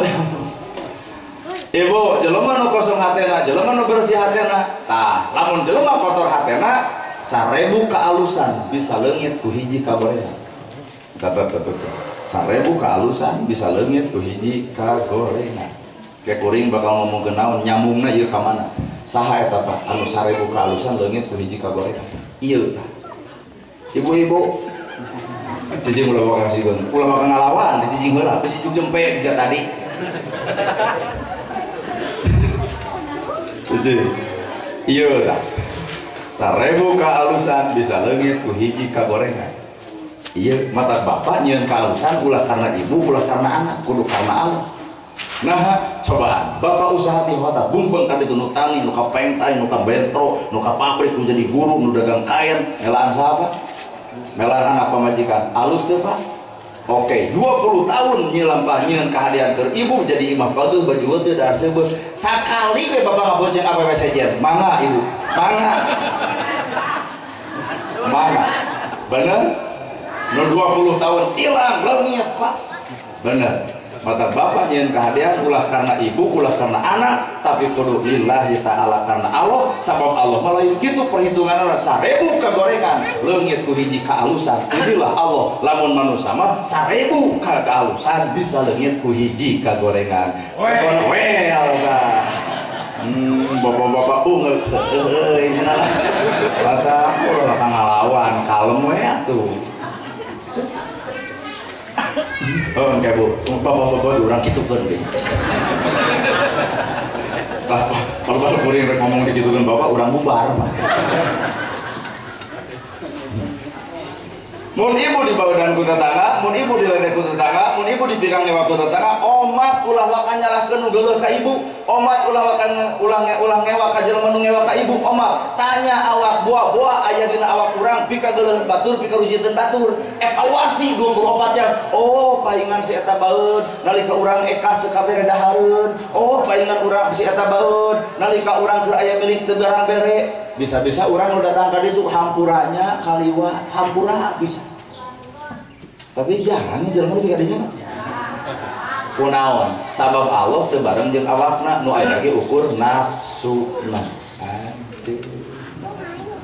Ibu, jelema nu kosong hatena, jelema nu bersih hatena. Tah, lamun jelema kotor hatena, 1000 kaalusan bisa leungit ku hiji kagorengan. Catat, catat. 1000 kaalusan bisa leungit ku hiji kagorengan. Kayak kuring bakal ngomong ke naon, nyambungna ieu ka mana? Saha eta Pak anu 1000 kaalusan leungit ku hiji kagorengan? Ieu tah. Ibu-ibu cicing ulah bakal kasihkeun, ulah bakal ngalawan, dicicing heula, bisi juk jempe tidak tadi. Cicing. Ieu tah. 1000 kaalusan bisa leungit ku hiji kagorengan. Iya, mata bapak nyeun kaalusan ulah karena ibu, ulah karena anak, kudu karena Allah. Nah, cobaan bapak usaha ti hotat, bumbeng ka ditu nu tani, nu ka pengtai, nu ka bentro, nu ka pabrik, nu jadi guru, nu dagang kain, melaan saha Pak? Melaan anak pamajikan. Alus teu Pak? Oke, 20 tahun nyilampah nyeun kahadian keur ibu jadi imah bagus, baju teu dahar seubeuh. Sakali we bapak ngabonceng awewe sejen. Mangga ibu, mangga. Mangga. Bener? Nu 20 tahun hilang leungit Pak. Bener. Mata bapak nyeun kahadean ulah karena ibu, ulah karena anak, tapi kudu lillahi ta'ala karena Allah, sabab Allah mah lain kitu perhitunganna 1000 kagorengan, leungit ku hiji kaalusan. Inilah Allah, lamun manusia mah 1000 kaalusan bisa leungit ku hiji kagorengan. Well, bapak-bapak ungeuk heueuy cenah lah. Mata ulah ngalawan, kalem we atuh. Oh, kayak bu, bapak-bapak orang gitukan deh. Kalau bapak kuring rek ngomong digitukan bapak, orang bubar. Mun ibu dibaudan ku tetangga, mun ibu diledek ku tetangga, mun ibu dipikang nyewa ku tetangga, omat ulah waka nyalahkeun nu geuleuh ka ibu, omat ulah waka ulah ngewa ka jelema nu ngewa ka ibu, omat tanya awak buah-buah aya dina awak urang pika geuleuh batur pika rujiteun batur, evaluasi 24 jam. Oh, paingan si eta baeud nalika urang ekah teu kabeh dahareun. Oh, paingan urang si eta baeud nalika urang keur aya milik teu barang bere. Bisa-bisa urang nu datang ka ditu hampuranya kaliwa, hampura bisa. Tapi jarang jelema nu kadinya mah. Kunaon? Sabab Allah teu bareng jeung awakna nu aya ge ukur nafsuna. Aduh.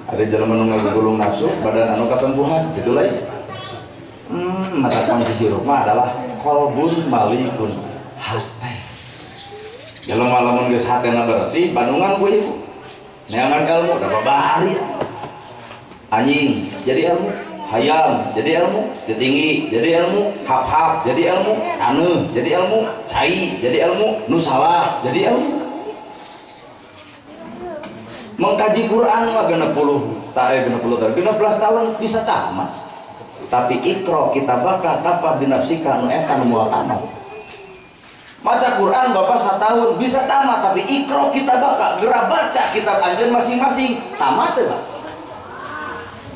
Ada jelema nu ngagulung nafsu, badan anu katempuhan, kitu lain. Mata kunci hirup mah adalah qalbun malikun, hate. Jelema lamun geus hatena bersih, bandungan ku ibu. Neangan ilmu udah babari. Anjing jadi ilmu, hayam jadi ilmu, tinggi jadi ilmu, hap-hap jadi ilmu, taneuh jadi ilmu, cai jadi ilmu, nu salah jadi ilmu. Mengkaji Quran mah 60 16 tahun bisa tamat. Tapi ikro kitabaka kafa binafsika nu eta nu moal tamat. Maca Quran bapak setahun bisa tamat, tapi ikro kitabaka geura baca kitab anjeun masing-masing tamat teu Pak?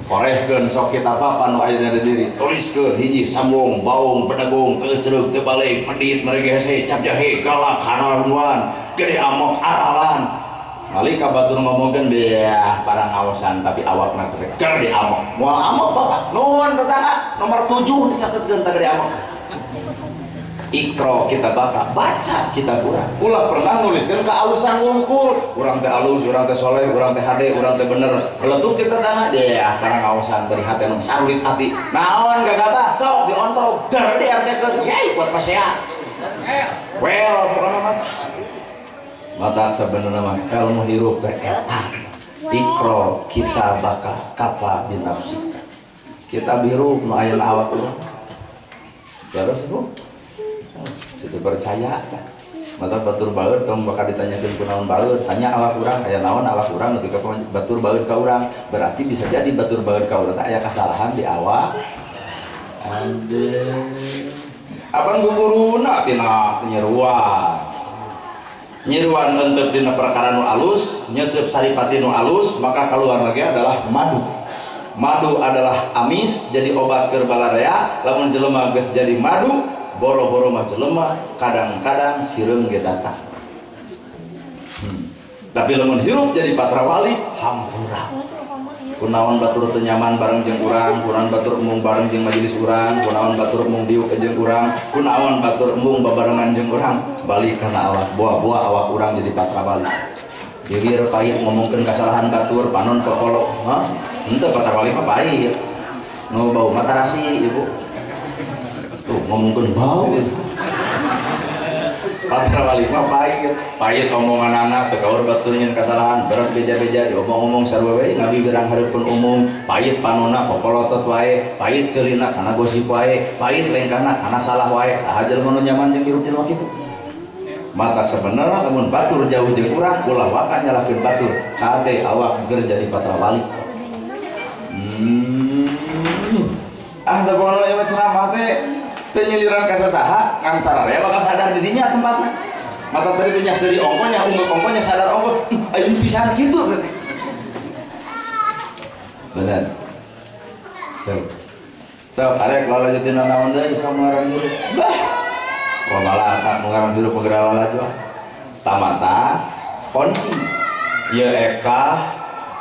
Korehkeun sok kitab apa nu aya dina diri, tuliskeun hiji sambung, baung, pedagong, keucereuk, teu balik, pedit, merege hese, cap jahe, galak, hanaruan, gede amok, aralan. Nalika batur ngomongkeun beah parang ngaosan tapi awakna teh gede amok. Moal amok bapak, nuhun tetangga nomor 7 dicatetkeun teh gede amok. Ikro kita baca, baca kitab urang. Ulah pernah nuliskan kealusan wungkul. Urang teh alus, urang teh soleh, urang teh hade, urang teh bener. Letuk cek tetangga, dia karena ngaosan beri hati nu sarulit hati. Naon gagabah sok diontrog der di RT-keun. Yai buat pasea. Well, pokona mah. Mata sebenarnya mah ilmu hirup teh eta. Ikro kita baka kafa binafsika. Kitab hirup nu aya awak urang. Terus Bu situ percaya tah. Mata batur baeur tong bakal ditanyakeun kunaon baeur, tanya awak urang aya naon awak urang nepi ka batur baeur ka urang. Berarti bisa jadi batur baeur ka urang teh aya kasalahan di awak. Ade. Apan guguruna tina nyeruan. Nyeruan lentep dina perkara nu alus, nyesep saripati nu alus, maka keluar lagi adalah madu. Madu adalah amis jadi obat keur balarea, lamun jelema geus jadi madu boro-boro mah jelema kadang-kadang sireum ge datang. Tapi lamun hirup jadi patrawali hampura. Kunaon batur teu nyaman bareng jeung urang, kunaon batur embung bareng jeung majelis urang, kunaon batur embung diuk jeung urang, kunaon batur embung babarengan jeung urang, balik kana awak, buah-buah awak urang jadi patrawali. Bibir pahit ngomongkeun kasalahan batur, panon kokolok, hah? Henteu patrawali mah pahit. Nu bau mah tarasi ibu. Tuh ngomongkeun bau gitu. Patrawali mah pahit, pahit omongan anak teu kaur batur nyeun kasalahan, berat beja-beja diomong-omong sarua we ngabibirang hareupeun umum, pahit panonna popolotot wae, pahit ceulina kana gosip wae, pahit lengkahna kana salah wae, saha jelema nu nyaman jeung hirup jelema kitu. Mata sebenarnya lamun batur jauh jeung urang ulah waka nyalahkeun batur, kade awak ger jadi patrawali. Ah da pokona ieu ceramah teh teu nyiliran ka sasaha ngan sararea bakal sadar dirinya tempatna. Mata tadi teh nya seuri ongko nya unggeuk ongko nya sadar ongko, ayeuna pisan kitu berarti. Bener. Tuh. Sok arek lalajutin naon deui sok ngaran hirup. Bah. Wah malah tak ngaran hirup geura lalajo. Tamata kunci. Ieu eka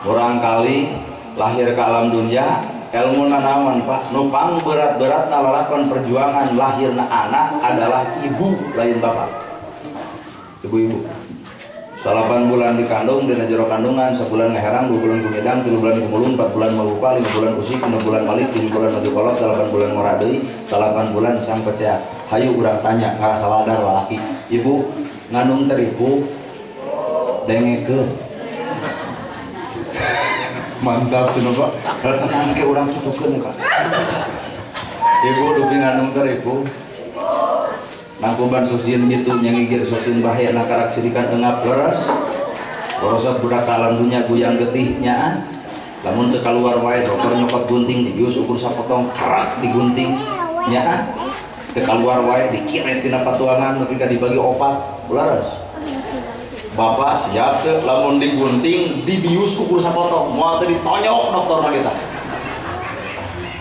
murangkali lahir ke alam dunia Ilmu nanaon Pak, nu pang berat-beratna lalakon perjuangan lahirna anak adalah ibu lain bapak. Ibu-ibu 8 bulan dikandung dina jero kandungan, sebulan ngeherang, 2 bulan gumedang, 3 bulan gumulung, 4 bulan malupa, 5 bulan usik, 6 bulan malik, 7 bulan maju kolot, 8 bulan ngora deui, 8 bulan sang pecah. Hayu urang tanya ngarasa ladar lalaki, ibu ngandung teripu dengekeun. Mantap cenah Pak. Tenang ke urang citukeun Pak. Ibu dupi ngandung teripu. Nangkuban sosieun bitu nyangigir sosieun bahaya nakarak sirikan engap leres. Borosot budak ka alam dunya guyang getih nyaan. Lamun teu kaluar wae dokter nyokot gunting dibius ukur sapotong kerak digunting nyaan. Teu kaluar wae dikiret tina patuangan nepi ka dibagi opat leres. Bapak siap teu lamun digunting dibius ukur sapotong moal teu ditonyok dokter mah kita.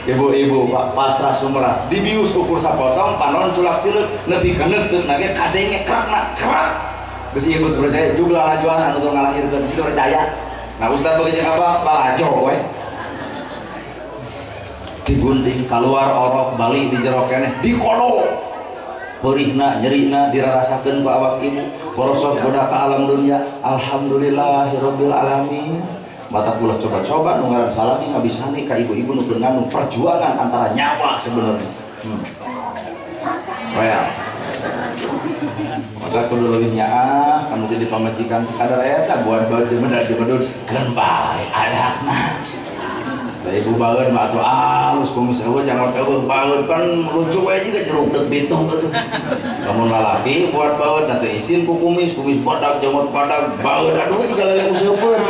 Ibu-ibu Pak pasrah sumerah dibius ukur sapotong panon culak cileuk nepi ka neukeut nage kadenge krakna kerak. Besi ibu percaya juga lalajoan anu teu ngalahirkeun besi percaya. Nah ustaz bagi jeung apa lalajo we. Digunting keluar orok bali di jero keneh dikodok. Perihna nyerina dirarasakeun ku awak ibu borosok budak ka alam dunya alhamdulillahirabbil alamin. Mata kula coba-coba nu ngaran salaki ngabisani ka ibu-ibu nu keur ngandung perjuangan antara nyawa sebenarnya. Well. Maka kudu leuwih nyaah kanu jadi pamajikan kadar eta buat bae jemedar-jemedun keun bae adakna. Da ibu baeun mah atuh alus kumis eueuh jangan eueuh baeun pan lucu we juga jeruk deuk bitung atuh. Lamun lalaki buat baeun nanti isin ku kumis, kumis badak jenggot badak baeun aduh juga lele useupeun.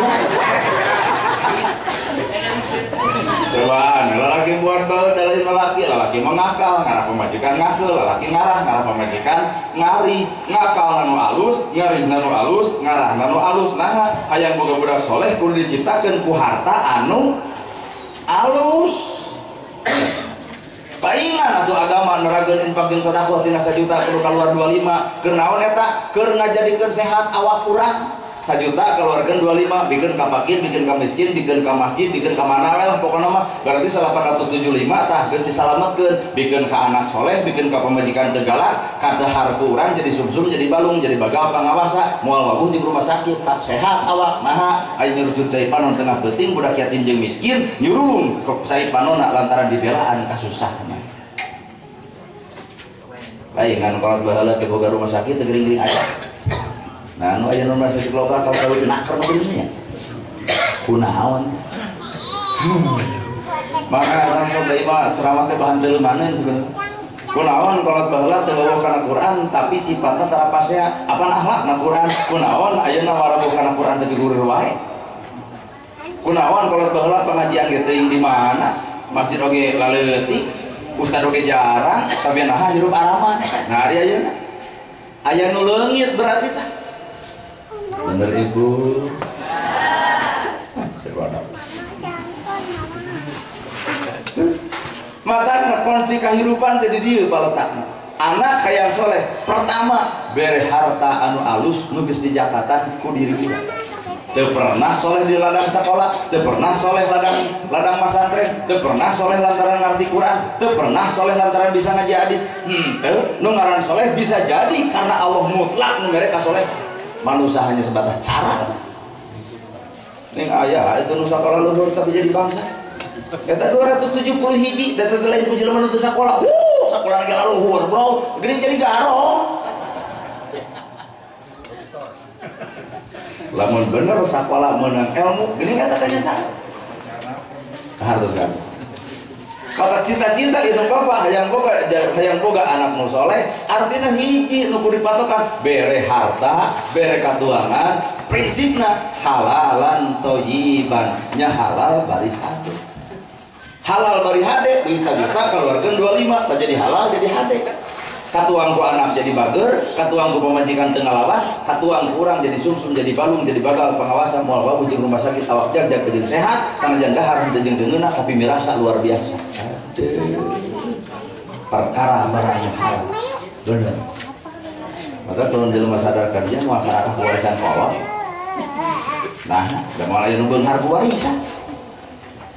Cobaan lalaki buat baeun da lain lalaki, lalaki mengakal ngarah pamajikan ngakeul, lalaki ngarah ngarah pamajikan ngari, ngakal nanu alus, ngarih nanu alus, ngarah nanu alus. Nah, hayang boga budak soleh kudu diciptakeun ku harta anu alus. Paingan atuh agama nerageun infak jeung sedekah tina 1 juta kudu kaluar 25. Keur naon eta? Keur ngajadikeun sehat awak urang. 1 juta keluarkeun 25, bikin ka fakir, bikin ka miskin, bikin ka masjid, bikin ka mana we lah pokona mah. Berarti 875 tah geus disalametkeun, bikin ka anak soleh, bikin ka pamajikan teu galak, kadahar ku urang jadi sumsum, jadi balung, jadi bagal pangawasa, moal waguh di rumah sakit, Pak. Sehat awak. Naha aya nyurucut cai panon tengah peuting budak yatim jeung miskin, nyurulung cai panonna lantaran dibelaan kasusahna. Lain ngan kolot baheula ke boga rumah sakit teu gering-gering aya. Nah, nu aya nu merasa loba kalau tahu naker mah nya. Kunaon? Maka urang sok deui mah ceramah teh bahan teu leumaneun sebenarnya. Kunaon kolot baheula teu wawuh kana Quran tapi sifatna tara pasea, apan akhlakna Quran. Kunaon ayeuna warabuh kana Quran tapi gurir wae. Kunaon kolot baheula pengajian ge teuing di mana? Masjid oge laleutik, ustad oge jarang, tapi naha hirup araman. Nah, ari ayeuna aya nu leungit berarti tah. Bener ibu. Mata kunci kehidupan jadi dia paletakna. Anak hayang soleh pertama bere harta anu alus nu geus dijakatan ku diri urang. Teu pernah soleh di ladang sekolah, teu pernah soleh ladang masantren, teu pernah soleh lantaran ngarti Quran, teu pernah soleh lantaran bisa ngaji hadis. Henteu, nu ngaran soleh bisa jadi karena Allah mutlak nu mere ka soleh. Manusia hanya sebatas cara. Ning aya itu nu sakola luhur tapi jadi bangsa. Eta 270 hiji da teh lain ku jelema nu teu sakola. Sakola ge luhur, bro. Geuning jadi garong. Lamun bener sakola meunang ilmu, geuning eta kenyataan. Harus kan. Maka cita-cita itu bapak hayang boga anak nu soleh artinya hiji nu kudu dipatokan bere harta bere katuangan prinsipna halalan thayyiban nya halal bari hade, halal bari hade duit 1 juta keluarkeun 25 tah jadi halal jadi hade. Katuang ku anak jadi bager, katuang ku pamajikan teu ngalawan, katuang ku urang jadi sumsum, jadi balung, jadi bagal pengawasan moal wawuh jeung rumah sakit awak jag-jag jeung sehat, sanajan dahar henteu jeung deungeunna tapi mirasa luar biasa. Perkara barang halal. Bener. Maka kalau jelema sadar kerja moal sarakah warisan kolot. Nah, da moal aya nu beunghar ku warisan.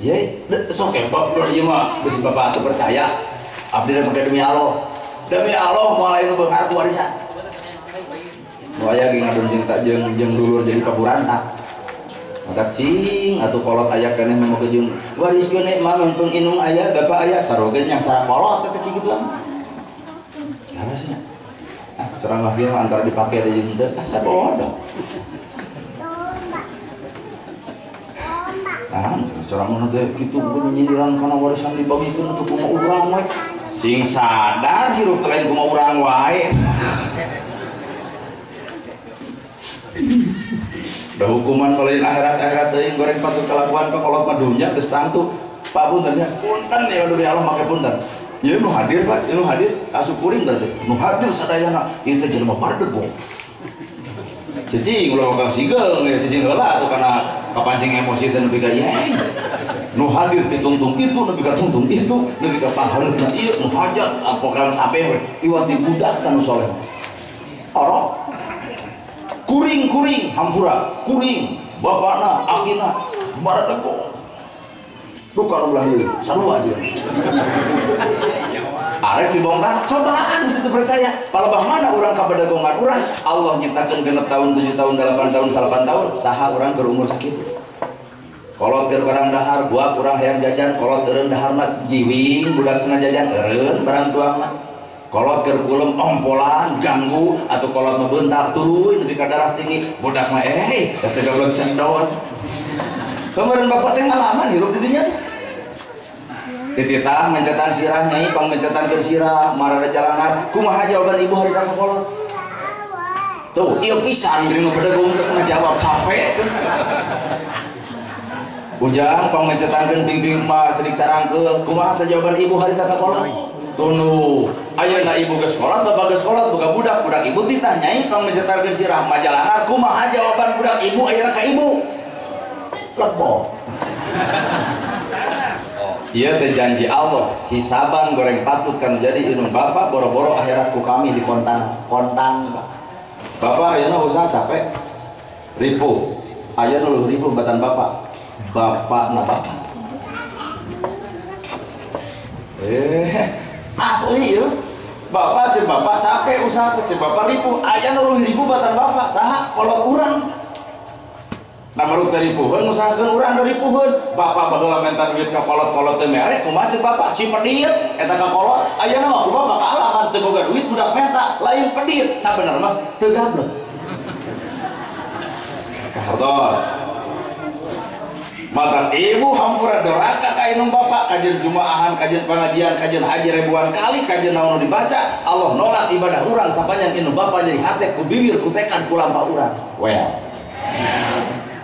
Ye, sok kempok bro ieu mah geus bapak teu percaya. Abdi da make demi Allah. Demi Allah moal aya nu beunghar ku warisan. Nu aya ge ngadon jeung tak jeung dulur jadi paburantak. Matak cing atuh kolot aya keneh mah jeung wariskeun mah meungpeung inung aya bapak aya sarua ge yang sareng kolot teh kikituan. Harusnya. Ah, ceramah ge antara dipake da jeung teu asa bodoh. Ah, ceramah teh kitu nyindiran kana warisan dibagikeun atuh kumaha urang we. Sing sadar hirup teh lain kumaha urang wae. Da hukuman lain akhirat-akhirat teuing goreng patut kelakuan ka kolot mah dunya geus tangtu. Pak punten nya, punten ya demi Allah make punten. Ieu nu hadir Pak, ieu nu hadir asup kuring berarti. Nu hadir sadayana ieu teh jelema bardegong. Cicing ulah ka sigeung ya cicing heula atuh kana kapancing emosi teh nepi ka ye. Nu hadir ti tungtung itu nepi ka tungtung itu nepi ka panghareupna ieu nu hajat apokan kabeh we iwat di budak tah nu soleh. Orok kuring-kuring hampura kuring bapakna akina maradegong. Duka nu belah dieu sarua dia. Arek dibongkar cobaan mesti percaya palebah mana urang ka bedegongan urang Allah nyiptakeun 6 tahun 7 tahun 8 tahun 9 tahun saha urang keur umur sakitu. Kolot keur barang dahar gua urang hayang jajan kolot eureun daharna jiwing budak cenah jajan eureun barang tuangna. Kolot keur kulem ompolan ganggu atau kolot mah beuntar tuluy nepi ka darah tinggi budak mah da teu goblok cendot. Kemarin bapak teh ngalaman hirup di dinya. Dititah mencetan sirah nyai pang mencetan keur sirah marada jalangan kumaha jawaban ibu harita ka kolot. Tuh ieu pisan geuning nu bedegong teh kena jawab capek cenah. Ujang pang mencetankeun ping-ping mah sedik carangkeul kumaha teh jawaban ibu harita ka kolot. Tunduh ayeuna ibu geus kolot bapak geus kolot boga budak budak ibu titah nyai pang mencetankeun sirah majalangan kumaha jawaban budak ibu ayeuna ka ibu. Lebok. Ieu teh janji Allah, hisaban goreng patut kan jadi indung bapak boro-boro akhirat ku kami di kontan kontan Pak. Bapak ayeuna usaha capek ripuh. Ayeuna leuwih ripuh batan bapak. Bapak na bapak. Asli ieu. Bapak jeung bapak capek usaha teh jeung bapak ripuh. Ayeuna leuwih ripuh batan bapak saha kolot urang. Nah maruk dari puhun, usahakeun urang dari puhun. Bapak baheula minta duit ka kolot-kolot teu mere, kumaha ceuk bapak si pedit eta ka kolot. Ayeuna mah ku bapak kaalaman teu boga duit budak menta, lain pedit sabenerna mah teu gablek. Kahartos. Mata ibu hampura doraka ka indung bapak, kajeun jumaahan, kajeun pengajian, kajeun haji ribuan kali, kajeun naon nu dibaca, Allah nolak ibadah urang sapanjang indung bapak jadi hate ku bibir ku tekad ku lampah urang. Well.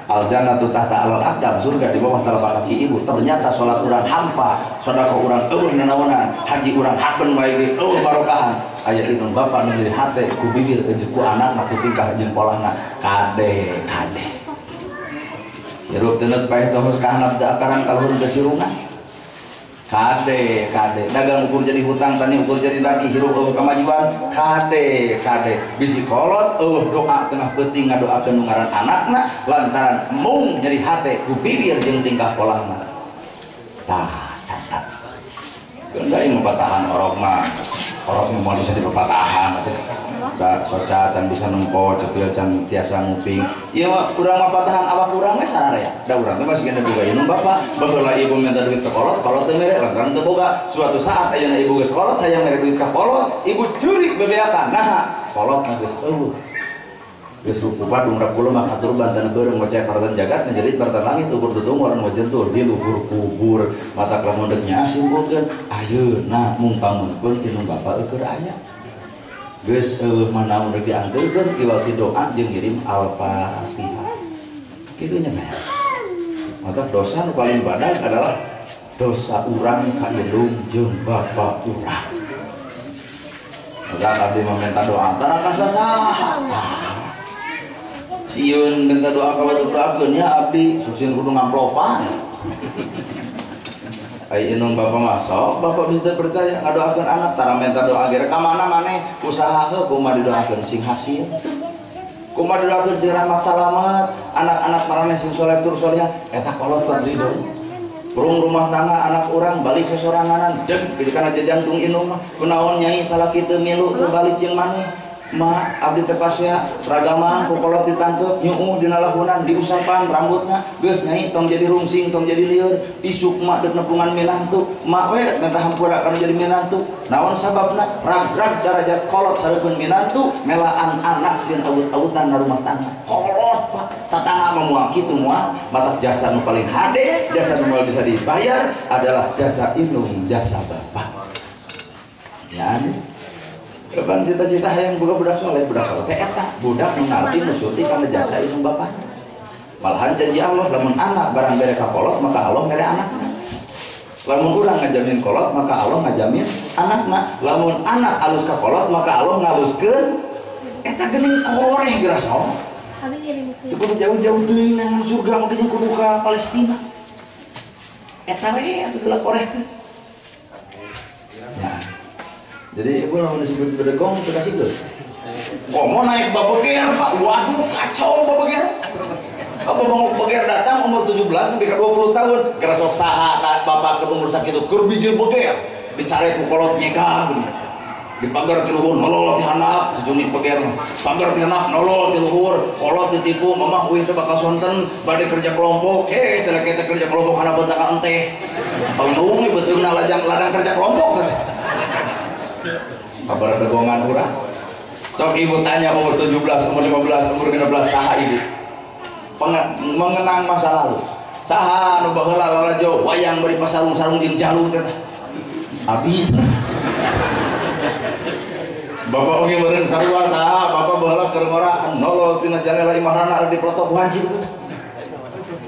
Al jannatu tahta alal aqdam, surga di bawah telapak kaki ibu. Ternyata sholat urang hampa, sedekah urang eueuh nanaonan, haji urang hapen wae ge eueuh barokahan. Aya indung bapak nu nyeri hate ku bibir jeung ku anakna ku tingkah jeung polahna kade kade. Hirup teu paeh tohos ka handap da akaran ka luhur teu sirungan. Kade kade dagang ukur jadi hutang tani ukur jadi lagi hirup eueuh kamajuan kade kade bisi kolot eueuh doa tengah peuting ngadoakeun nu ngaran anakna lantaran mung nyeri hate ku bibir jeung tingkah polahna. Tah catat keun deui mapatahan orok mah orok mah moal bisa dipapatahan atuh da soca can bisa nempo cepil can tiasa nguping ieu mah urang mapatahan awak urang we sararea da urang teh masih kena boga indung bapak baheula ibu minta duit ka kolot kolot teh mere lantaran teu boga suatu saat ayeuna ibu geus kolot hayang mere duit ka kolot ibu curik bebeakan naha kolot mah geus eueuh geus rupupa dumrap kula mah katur banten beureum ngoceh paratan jagat ngajerit paratan langit ukur tutungor nu jentur di luhur kubur mata lamun deuk nyaah simpulkeun ayeuna mung pamunkeun indung bapak eueuh aya geus eueuh mah naon rek diangkeurkeun iwal ti doa jeung ngirim Al-Fatihah. Kitu nya mah. Mata dosa nu paling badag adalah dosa urang ka indung jeung bapa urang. Maka abdi mah minta doa tara ka sasaha. Sieun minta doa ka batur doakeun nya abdi suksin kudu ngamplopan. Ai indung bapak mah sok bapak bisa percaya ngadoakeun anak tara minta doa ge ka mana maneh usaha heuh kumaha didoakeun sing hasil kumaha didoakeun sing rahmat salamat anak-anak maraneh sing soleh tur solehah eta kolot kan ridho. Burung rumah tangga anak orang balik sesoranganan deg gitu kana jajantung indung mah kunaon nyai salaki teu milu teu balik jeung maneh ma abdi teh pasea ragaman ku kolot ditangkep nyuuh dina lahunan diusapan rambutna geus nyai tong jadi rungsing tong jadi lieur isuk mak deuk nepungan minantu mak we minta hampura kana jadi minantu naon sababna rag-rag darajat kolot hareupeun minantu melaan anak sieun awut-awutan na rumah tangga kolot pak tatangga mah moal kitu moal matak jasa nu paling hade jasa nu moal bisa dibayar adalah jasa indung jasa bapak ya ane. Kapan cita-cita hayang boga budak soleh teh eta budak nu ngarti nu surti kana jasa indung bapana malahan janji Allah lamun anak barang bere ka kolot maka Allah mere anakna lamun urang ngajamin kolot maka Allah ngajamin anakna lamun anak alus ka kolot maka Allah ngaluskeun eta geuning koreh geura sok teu kudu jauh-jauh teuing nang surga mah jeung kudu ka Palestina eta we atuh geula koreh teh ya. Jadi ibu lamun disebut bedegong teu kasih geus. Komo naik babeger Pak. Waduh kacau babeger. Apa bangok beger datang umur 17 sampai ke 20 tahun. Geura sok saha bapak ke umur sakitu keur bijil beger. Dicare ku kolot nyegah geuning. Di pagar ti luhur nolol ti handap dijungit beger. Pagar ti handap nolol ti luhur, kolot ditipu mamah uih teh bakal sonten bade kerja kelompok. Cenah teh kerja kelompok handap ka enteh. Palendung beuteungna ladang kerja kelompok teh. Kabar degongan urang. Sok ibu tanya umur 17, umur 15, umur 16 saha ibu? Mengenang masa lalu. Saha nu baheula lalajo wayang bari pasarung-sarung jeung jalu teh. Abis. Bapak oge meureun sarua saha, bapak baheula keur ngora nolol tina janela imahna ada diprotok ku hansip teh.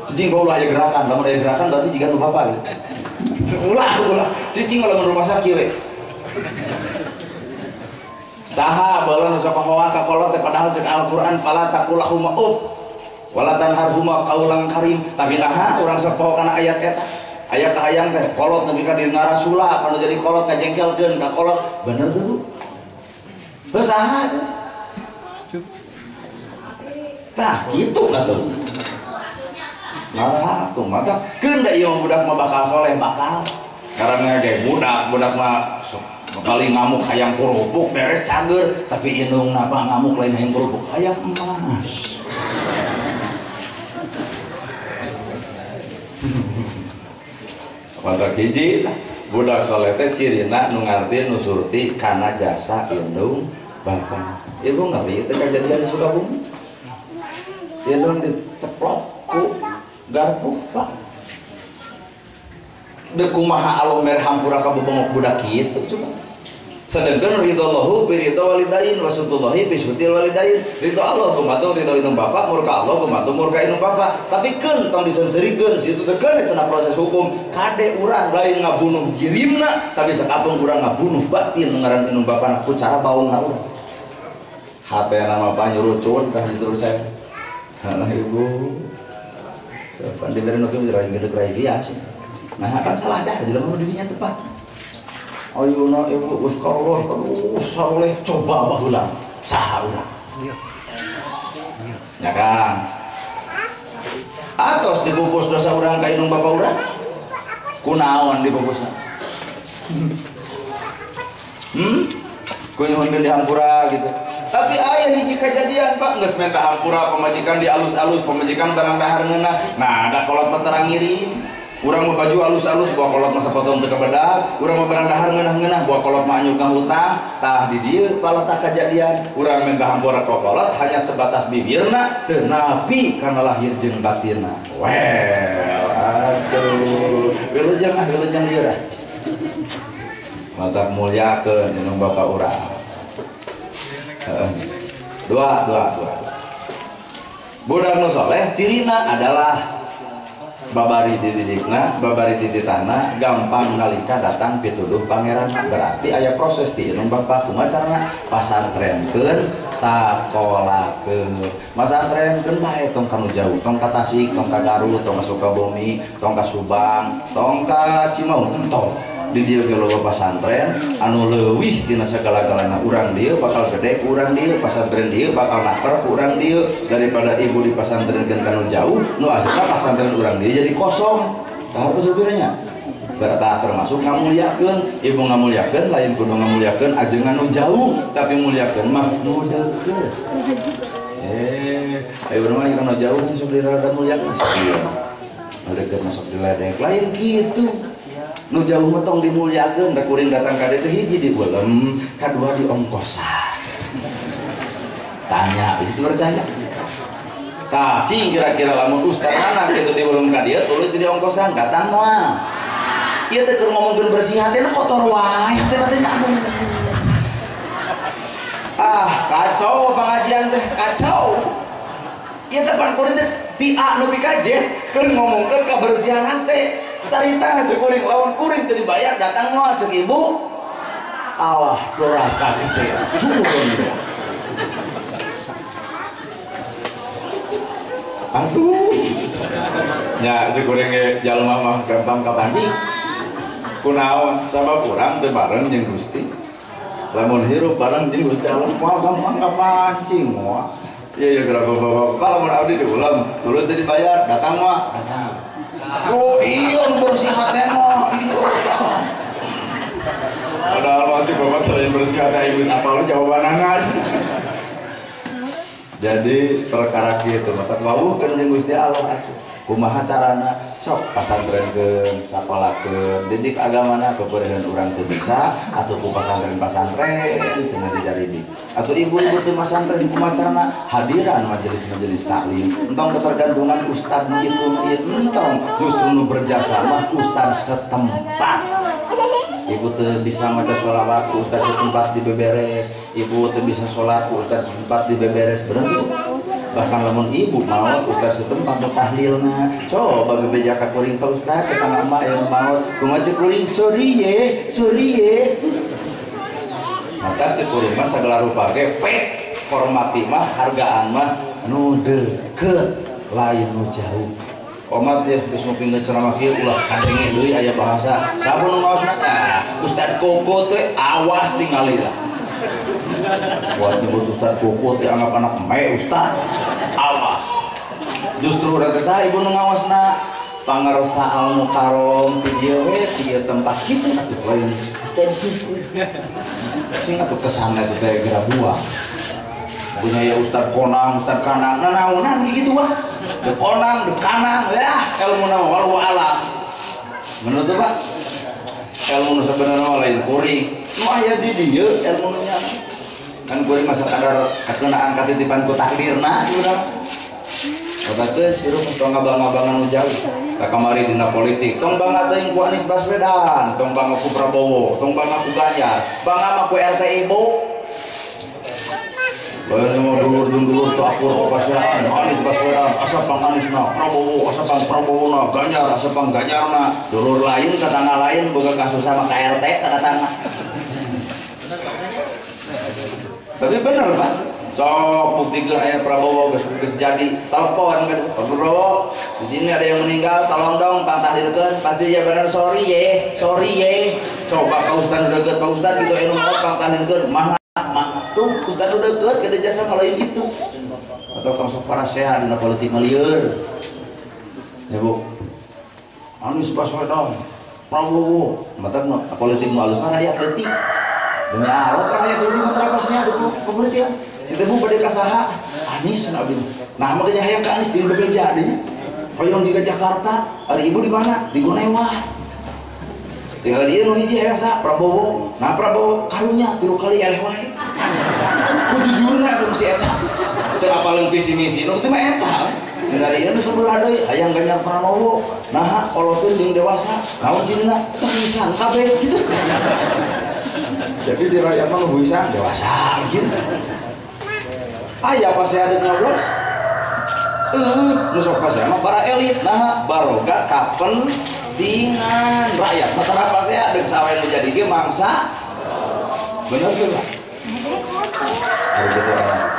Cicing ulah aya gerakan, lamun aya gerakan berarti jiga nu bapak gitu. Ulah ulah. Cicing lamun rumah sakit we. Saha baheula nu sok hoa ka kolot teh padahal cek Al-Qur'an fala taqulahuma uff wala tanharhuma qaulan karim tapi naha urang sok poho kana ayat eta aya kahayang teh kolot nepi ka di ngarasula kana jadi kolot ngajengkelkeun ka kolot bener teu Bu heuh saha teh tah kitu atuh malah kumaha tah keun da ieu budak mah bakal soleh bakal karena ge budak mah kali ngamuk hayang kerupuk beres cager tapi indung napa ngamuk lain hayang kerupuk hayang emas mantap hiji budak soleh teh cirina nu ngarti nu surti kana jasa indung bapak ibu ngeri itu kejadian di Sukabumi indung diceplok ku garpu pak deuk kumaha Allah mere hampura ka bebengok budak kitu coba. Sedangkan ridho Allahu bi ridho walidain wa sutullahi bi sutil walidain. Ridho Allah gumantung ridho indung bapak, murka Allah gumantung murka indung bapak. Tapi keun tong diseungseurikeun situ teh keun cenah proses hukum. Kade urang lain ngabunuh jirimna, tapi sakapeung urang ngabunuh batin ngaran indung bapana ku cara baungna urang. Hatena mah panyurucun tah situ saya. Halah ibu. Pan dibere nu kieu rai gede rai biasa. Nah kan salah dah jelema dirinya tepat. Ayeuna ibu geus karuan terus soleh coba baheula saha urang. Ya kan. Atos dibungkus dosa urang ka indung bapa urang. Kunaon dibungkusna? Ku nyuhun dihampura gitu. Tapi aya hiji kejadian Pak geus minta hampura pamajikan di alus-alus, pamajikan barang dahar ngeunah. Nah, da kolot mah terang ngirim. Urang mah baju alus-alus buah kolot mah sapotong teu kabedag, urang mah barang dahar ngeunah-ngeunah buah kolot mah anyuk ngahutang. Tah di dieu palatah kajadian, urang minta hampura ka kolot hanya sebatas bibirna teu napi kana lahir jeung batinna. Well, aduh. Wilujeng ah wilujeng dieu dah. Mantap mulyakeun indung bapa urang. Dua. Budak nu soleh cirina adalah babari dididikna, babari dititahna, gampang nalika datang pituduh pangeran. Berarti aya proses di indung bapa kumaha carana pasantrenkeun, sakolakeun. Masantrenkeun bae tong ka nu jauh, tong ka Tasik, tong ka Garut, tong ka Sukabumi, tong ka Subang, tong ka Cimaung, tong. Di dieu ge loba pasantren anu leuwih tina sagala-galana urang dieu bakal gede ku urang dieu, pasantren dieu bakal naker ku urang dieu daripada ibu di pasantrenkeun ka nu jauh nu akhirna pasantren urang dieu jadi kosong. Tah teh supirnya. Berarti termasuk ngamuliakeun, ibu ngamuliakeun lain kudu ngamuliakeun ajengan nu jauh, tapi muliakeun mah nu deukeut. Ayo mah nu jauh sok dirada muliakeun. Nu deukeut masuk diledek lain kitu. Nu jauh mah tong dimuliakeun, da kuring datang ka dieu teh hiji diulem, kadua diongkosan. Tanya, bisa percaya? Tah, cing kira-kira lamun ustaz mana kitu diulem ka dieu tuluy teu diongkosan, datang moal. Ieu teh keur ngomongkeun bersih hati kotor wae teh teh nyambung. Ah, kacau pengajian teh, kacau. Ieu teh pan kuring teh ti A nepi ka J keur ngomongkeun kabersihan hate. Carita cek kuring lawan kuring teu dibayar datang moal cek ibu. Allah doras ka kitu. Sungguh. Aduh. Nya cek kuring ge jalma mah gampang kapancing. Kunaon sabab urang teu bareng jeung Gusti. Lamun hirup bareng jeung Gusti Allah moal gampang kapancing moal. Ieu ya geura bapak-bapak lamun abdi diulem tuluy teu dibayar datang moal datang. Oh iya bersih hate mah iya. Padahal mah cek bapak teh bersih hate ibu apal jawabanana. Jadi perkara kitu mah wawuhkeun jeung Gusti Allah atuh. Kumaha carana sok pasantrenkeun, sakolakeun, didik agamana kepeureuhan urang teu bisa atuh ku pasantren-pasantren cenah dijadidik. Atuh ibu-ibu teu masantren kumaha carana hadiran majelis-majelis taklim. Entong ketergantungan ustad nu itu nu ieu entong, justru nu berjasa mah ustad setempat. Ibu teu bisa maca sholawat ku ustad setempat dibeberes, ibu teu bisa salat ku ustad setempat dibeberes, bener tuh? Bahkan lamun ibu maot ustaz setempat nu tahlilna coba bebeja ka kuring Pak Ustaz tetangga emak yang maot kumaha cek kuring sorry ye sorry ye maka cek kuring mah sagala rupa ge pek hormati mah hargaan mah nu deukeut lain nu jauh. Omat ya geus ngupingkeun ceramah kieu ulah kadenge deui aya bahasa saha nu ngaosna ah Ustaz Koko teh awas tingali lah. Buat nyebut Ustaz Koko dianggap anak me Ustaz awas. Justru urang teh saha ibu nu ngawasna pangarsa al mukarrom ti dieu we ti ieu tempat kitu atuh lain Ustaz Koko sing atuh kesanna teh geura buah punya ya Ustaz Konang Ustaz Kanang nanaonan kitu wah de Konang de Kanang ya ilmu na walau alam menurut Pak ilmu nu sabenerna lain kuring nu aya di dieu ilmu nu nya kan kuring masa kadar kakenaan katitipan ku takdirna sebenarnya. Kata geus hirup tong ngabang-ngabangan nu jauh. Ka kamari dina politik tong bangga teuing ku Anies Baswedan, tong bangga ku Prabowo, tong bangga ku Ganjar, bangga mah ku RT ibu. Lain mah dulur jeung dulur teu akur pasaan Anies Baswedan asa pang Aniesna, Prabowo asa pang Prabowona, Ganjar asa pang Ganjarna. Dulur lain tetangga lain boga kasus sama ka RT tetangga. Tapi bener Pak, sok buktikeun aya Prabowo geus jadi telepon kan Pak Prabowo di sini ada yang meninggal tolong dong pantahlilkeun pasti dia bener sorry ye sorry ye coba ka ustad deukeut Pak Ustad gitu anu maot pantahlilkeun mah mah tuh ustad deukeut gede jasa kalau gitu atau tong sok parasehan dina politik mah lieur ya Bu Anies Baswedan Prabowo mata politik nu alus mah rakyat leutik. Demi Allah kan rakyat leutik mah terapasnya ada kepolitian. Si teh bu bade ka saha? Anies cenah abdi. Nah makanya hayang ka Anies di bebeja dinya. Hoyong jiga Jakarta, ari ibu di mana? Di Gonewa. Tinggal dia nu hiji hayang saha? Prabowo. Nah Prabowo karunya 3 kali eleh wae. Ku jujurna teh si eta. Teu apaleun visi misi nu teh mah eta. Cenah ieu nu sebelah deui hayang Ganjar Pranowo. Naha koloteun jeung dewasa, naon cenah? Teh pisan kabeh gitu. Jadi di rakyat mah ngebuisan dewasa gitu. Aya pasti ada nyoblos. Nu sok pasti mah para elit nah baroga kapentingan rakyat. Mah tara pasti ada sawe nu jadi ge mangsa. Bener teu Pak?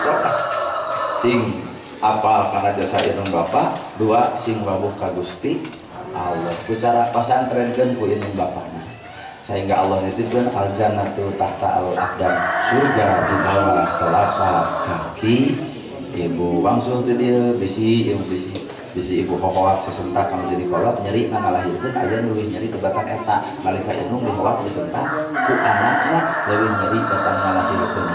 Sok sing apal kana jasa indung bapa, dua sing wawuh ka Gusti Allah. Ku cara pasantrenkeun ku indung bapana. Sehingga Allah nitipkeun al jannatu tahta al aqdam, surga di bawah telapak kaki ibu. Wangsul teh dieu bisi ieu bisi. Bisi ibu hohoak sesentak kanu jadi kolot nyeri na ngalahirkeun aya nu leuwih nyeri tebatan eta nalika indung dihoak disentak ku anakna leuwih nyeri batang ngalahirkeun.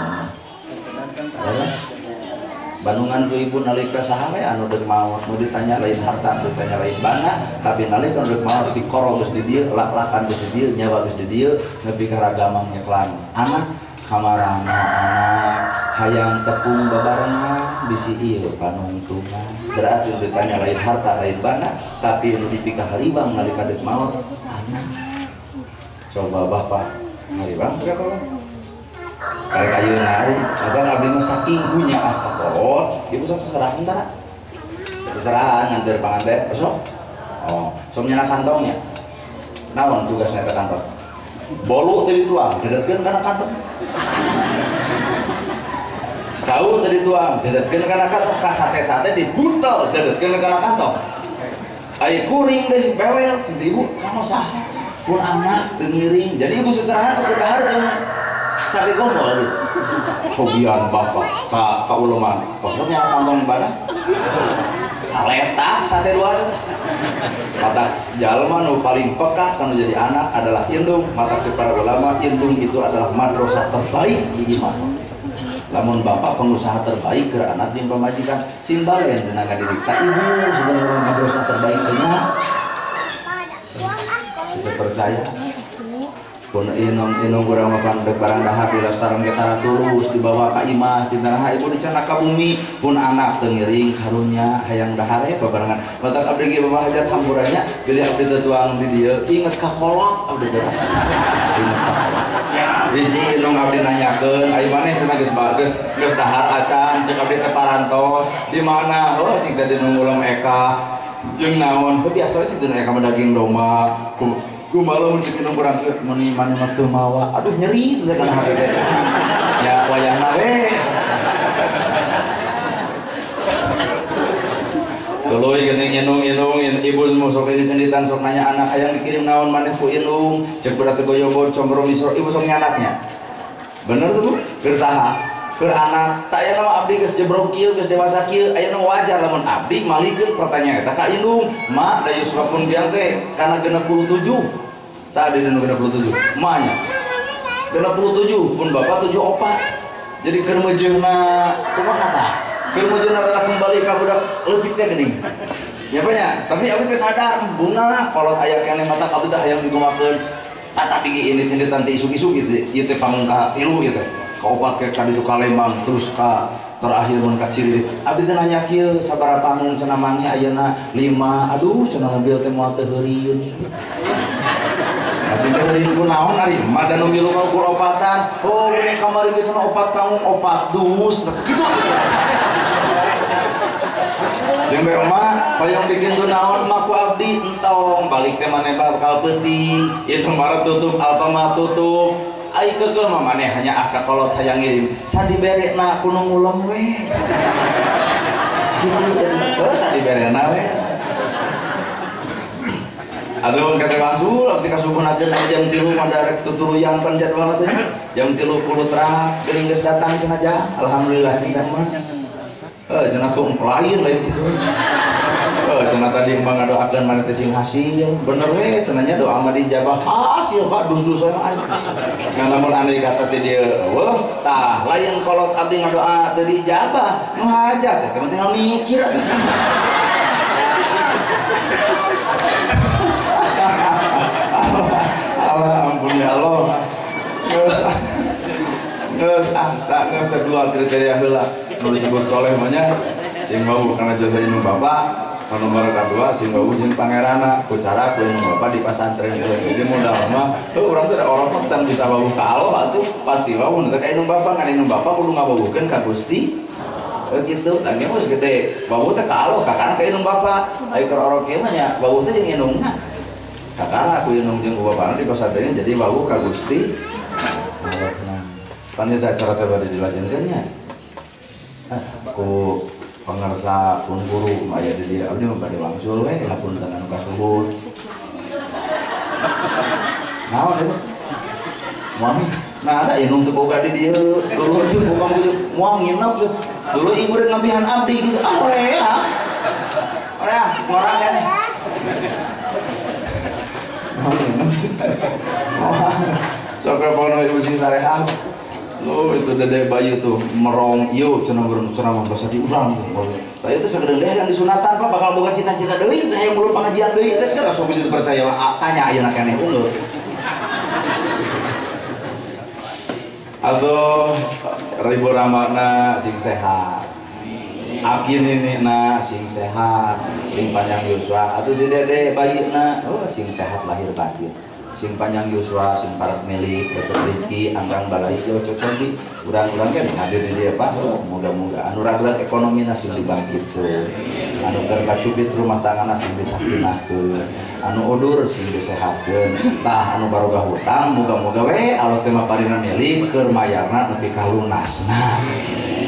Bandungan ku ibu nalika saha we anu deuk maot nu ditanya lain harta nu ditanya lain bana tapi nalika nu deuk maot dikoro geus di dieu lak-lakan geus di dieu nyawa geus di dieu nepi ka ragamang nyeklan anak kamarana anak hayang tepung babarengan bisi ieu panungtungan. Berarti nu ditanya lain harta lain bana tapi nu dipika haribang nalika deuk maot anak. Coba bapak haribang teu kolot karek ayeuna abang abdi mah saking punya ah ka kolot ibu sok seserahan tara seserahan nganter panganten sok oh sok nyana kantongnya naon tugasna eta kantong bolu teu dituang dedetkeun kana kantong cau teu dituang dedetkeun kana kantong ka sate-sate dibuntel dedetkeun kana kantong ai kuring deh bewel cinta ibu kamu saha pun anak teu ngiring jadi ibu seserahan ukur dahar jeung cabe gombol gitu cobian bapak ka uleman pokoknya kantong badak saletak sate dua teh mata jalma nu paling peka kanu jadi anak adalah indung. Mata cek para ulama indung itu adalah madrasah terbaik di imah. Lamun bapak pengusaha terbaik ke anak jeung pamajikan simbalen dina ngadidik ta ibu sebenarnya madrasah terbaik teh nya kita percaya pun inung kurang makan dek barang dahar di restoran kita tulus dibawa ka imah cinta nah ibu dicanak ka bumi pun anak teu ngiring karunya hayang dahar ya babarengan matak abdi ge bapak hajat hamburannya bilih abdi teu tuang di dieu inget ka kolot abdi teh inget ka kolot bisi inung abdi nanyakeun ai maneh cenah geus geus dahar acan cek abdi teh parantos di mana oh cik teh nu ngulem eka jeung naon heuh biasa we cik teh eka mah daging domba ku malu mun cek indung kurang kieu meuni maneh mah teu mawa aduh nyeri teh kana hate teh ya wayahna we tuluy geuning indung-indung ibu mu sok indit-inditan sok nanya anak hayang dikirim naon maneh ku indung cek budak teh goyobod combro misro ibu sok nyanaknya bener tuh Bu keur saha keur anak tak aya nama abdi geus jebrok kieu geus dewasa kieu aya nu wajar lamun abdi malikeun pertanyaan eta ka indung mak da yuswa pun biang teh kana 67 saha deui nu 67 manya 67 pun bapak 74 jadi keur meujeuhna kumaha tah keur meujeuhna rada kembali ka budak leutik teh geuning nya apa nya tapi abdi teh sadar bunga kolot aya keneh mata abdi teh hayang digumakeun tatapi ge indit-inditan teh isuk-isuk ieu teh pamungka tilu ieu teh kaopat ke kaditu ka Lembang terus ka terakhir mun ka Ciririp abdi teh nanya kieu sabaraha panggung cenah maneh ayeuna 5 aduh cenah mobil teh moal teu heureun teh heureun ku naon ari mah da nu milu mah ukur opatan oh geuning kamari ge cenah opat panggung opat dus kitu jeung bae mah hoyong dikintu naon mah ku abdi entong balik teh maneh bakal peuting Indomaret tutup Alfamart tutup ai keukeuh mah maneh hanya ah ka kolot hayang ngirim sadiberekna ku nu ngulem we kitu heuh sadiberekna we aduh kata wangsul abdi kasubuhna jam 3 mah darek tutuluyan pan jadwalna teh jam 3 puluh geuning geus datang cenah jah alhamdulillah cinta mah heuh cenah ku lain lain kitu heuh cenah tadi mah ngadoakeun maneh teh sing hasil bener we cenah nya doa mah dijabah hasil Pak dus-dus we ngan lamun andai kata teh dieu eueuh tah lain kolot abdi ngadoa teu diijabah nu hajat teh tinggal mikir atuh. Allah ampun ya Allah. Geus ah tak geus dua kriteria heula nu disebut soleh mah nya sing wawuh kana jasa indung bapa nu nomor kadua sing wawuh jeung pangeranna ku cara ku indung bapa di pasantren. Jadi modal mah heuh urang teh da orok mah can bisa wawuh ka Allah atuh pasti wawuh teh ka indung bapa ngan indung bapa kudu ngawawuhkeun ka Gusti. Gitu tah ge geus gede wawuh teh ka Allah kakara ka indung bapa aya keur orok kieu mah nya wawuh teh jeung indungna kakara aku indung jeung bapana di pasantren jadi wawuh ka Gusti Allah. Panita acara teh bade dilajengkeun nya ku pangarsa pun guru aya di dieu abdi mah bade wangsul we hapunten anu kasuhun naon ieu moal nah ada indung teu boga di dieu dulu teu boga gitu moal nginep dulu ibu rek ngambihan abdi gitu ah rea Orang, ngorang kan? Sok pono ibu sing sarehat. Oh, itu dede bayi tuh merong ieu cenah ceramah bahasa di urang tuh. Tah itu sagedeung deh yang disunatan Pak bakal boga cita-cita deui teh hayang mulur pengajian deui teh teu sok bisa dipercaya tanya ayeuna keneh unggul. Atau ribu ramana sing sehat. Aki ninina sing sehat, sing panjang yuswa. Atau si dede bayina, oh sing sehat lahir batin. Sing panjang yuswa, sing parak milik, dapat rezeki, anggang balai jauh cocok urang-urang kan hadir di dia Pak. Oh, moga-moga anu ragrag ekonomi sing dibangkitkeun. Anu keur kacupit rumah tangga sing disakinahkeun. Anu odur sing disehatkeun. Tah anu baroga hutang moga-moga we Allah teh maparina milik keur mayarna nepi ka lunasna.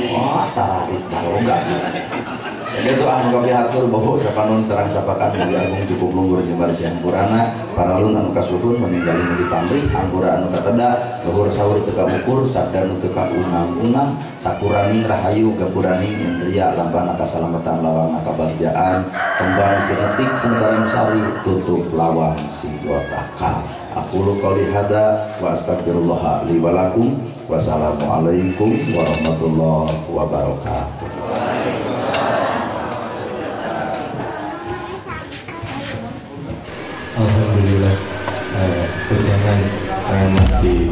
Wah, tararit baroga. Sakitu anu kapihatur bobo sapanun terang sapakan mulia agung cukup lunggur jembar siang purana paralun anu kasuhun meninggali nu dipamrih anggura anu kateda tuhur sahur teu kaukur sabda nu teu kaunang-unang sakuraning rahayu gapuraning indria lampana kasalamatan lawang kabagjaan kembang sinetik sembarang sari tutup lawang sigotaka. Aqulu qouli hadza wa astagfirullah li wa lakum. Wassalamualaikum warahmatullahi wabarakatuh. Alhamdulillah, ucapan mati.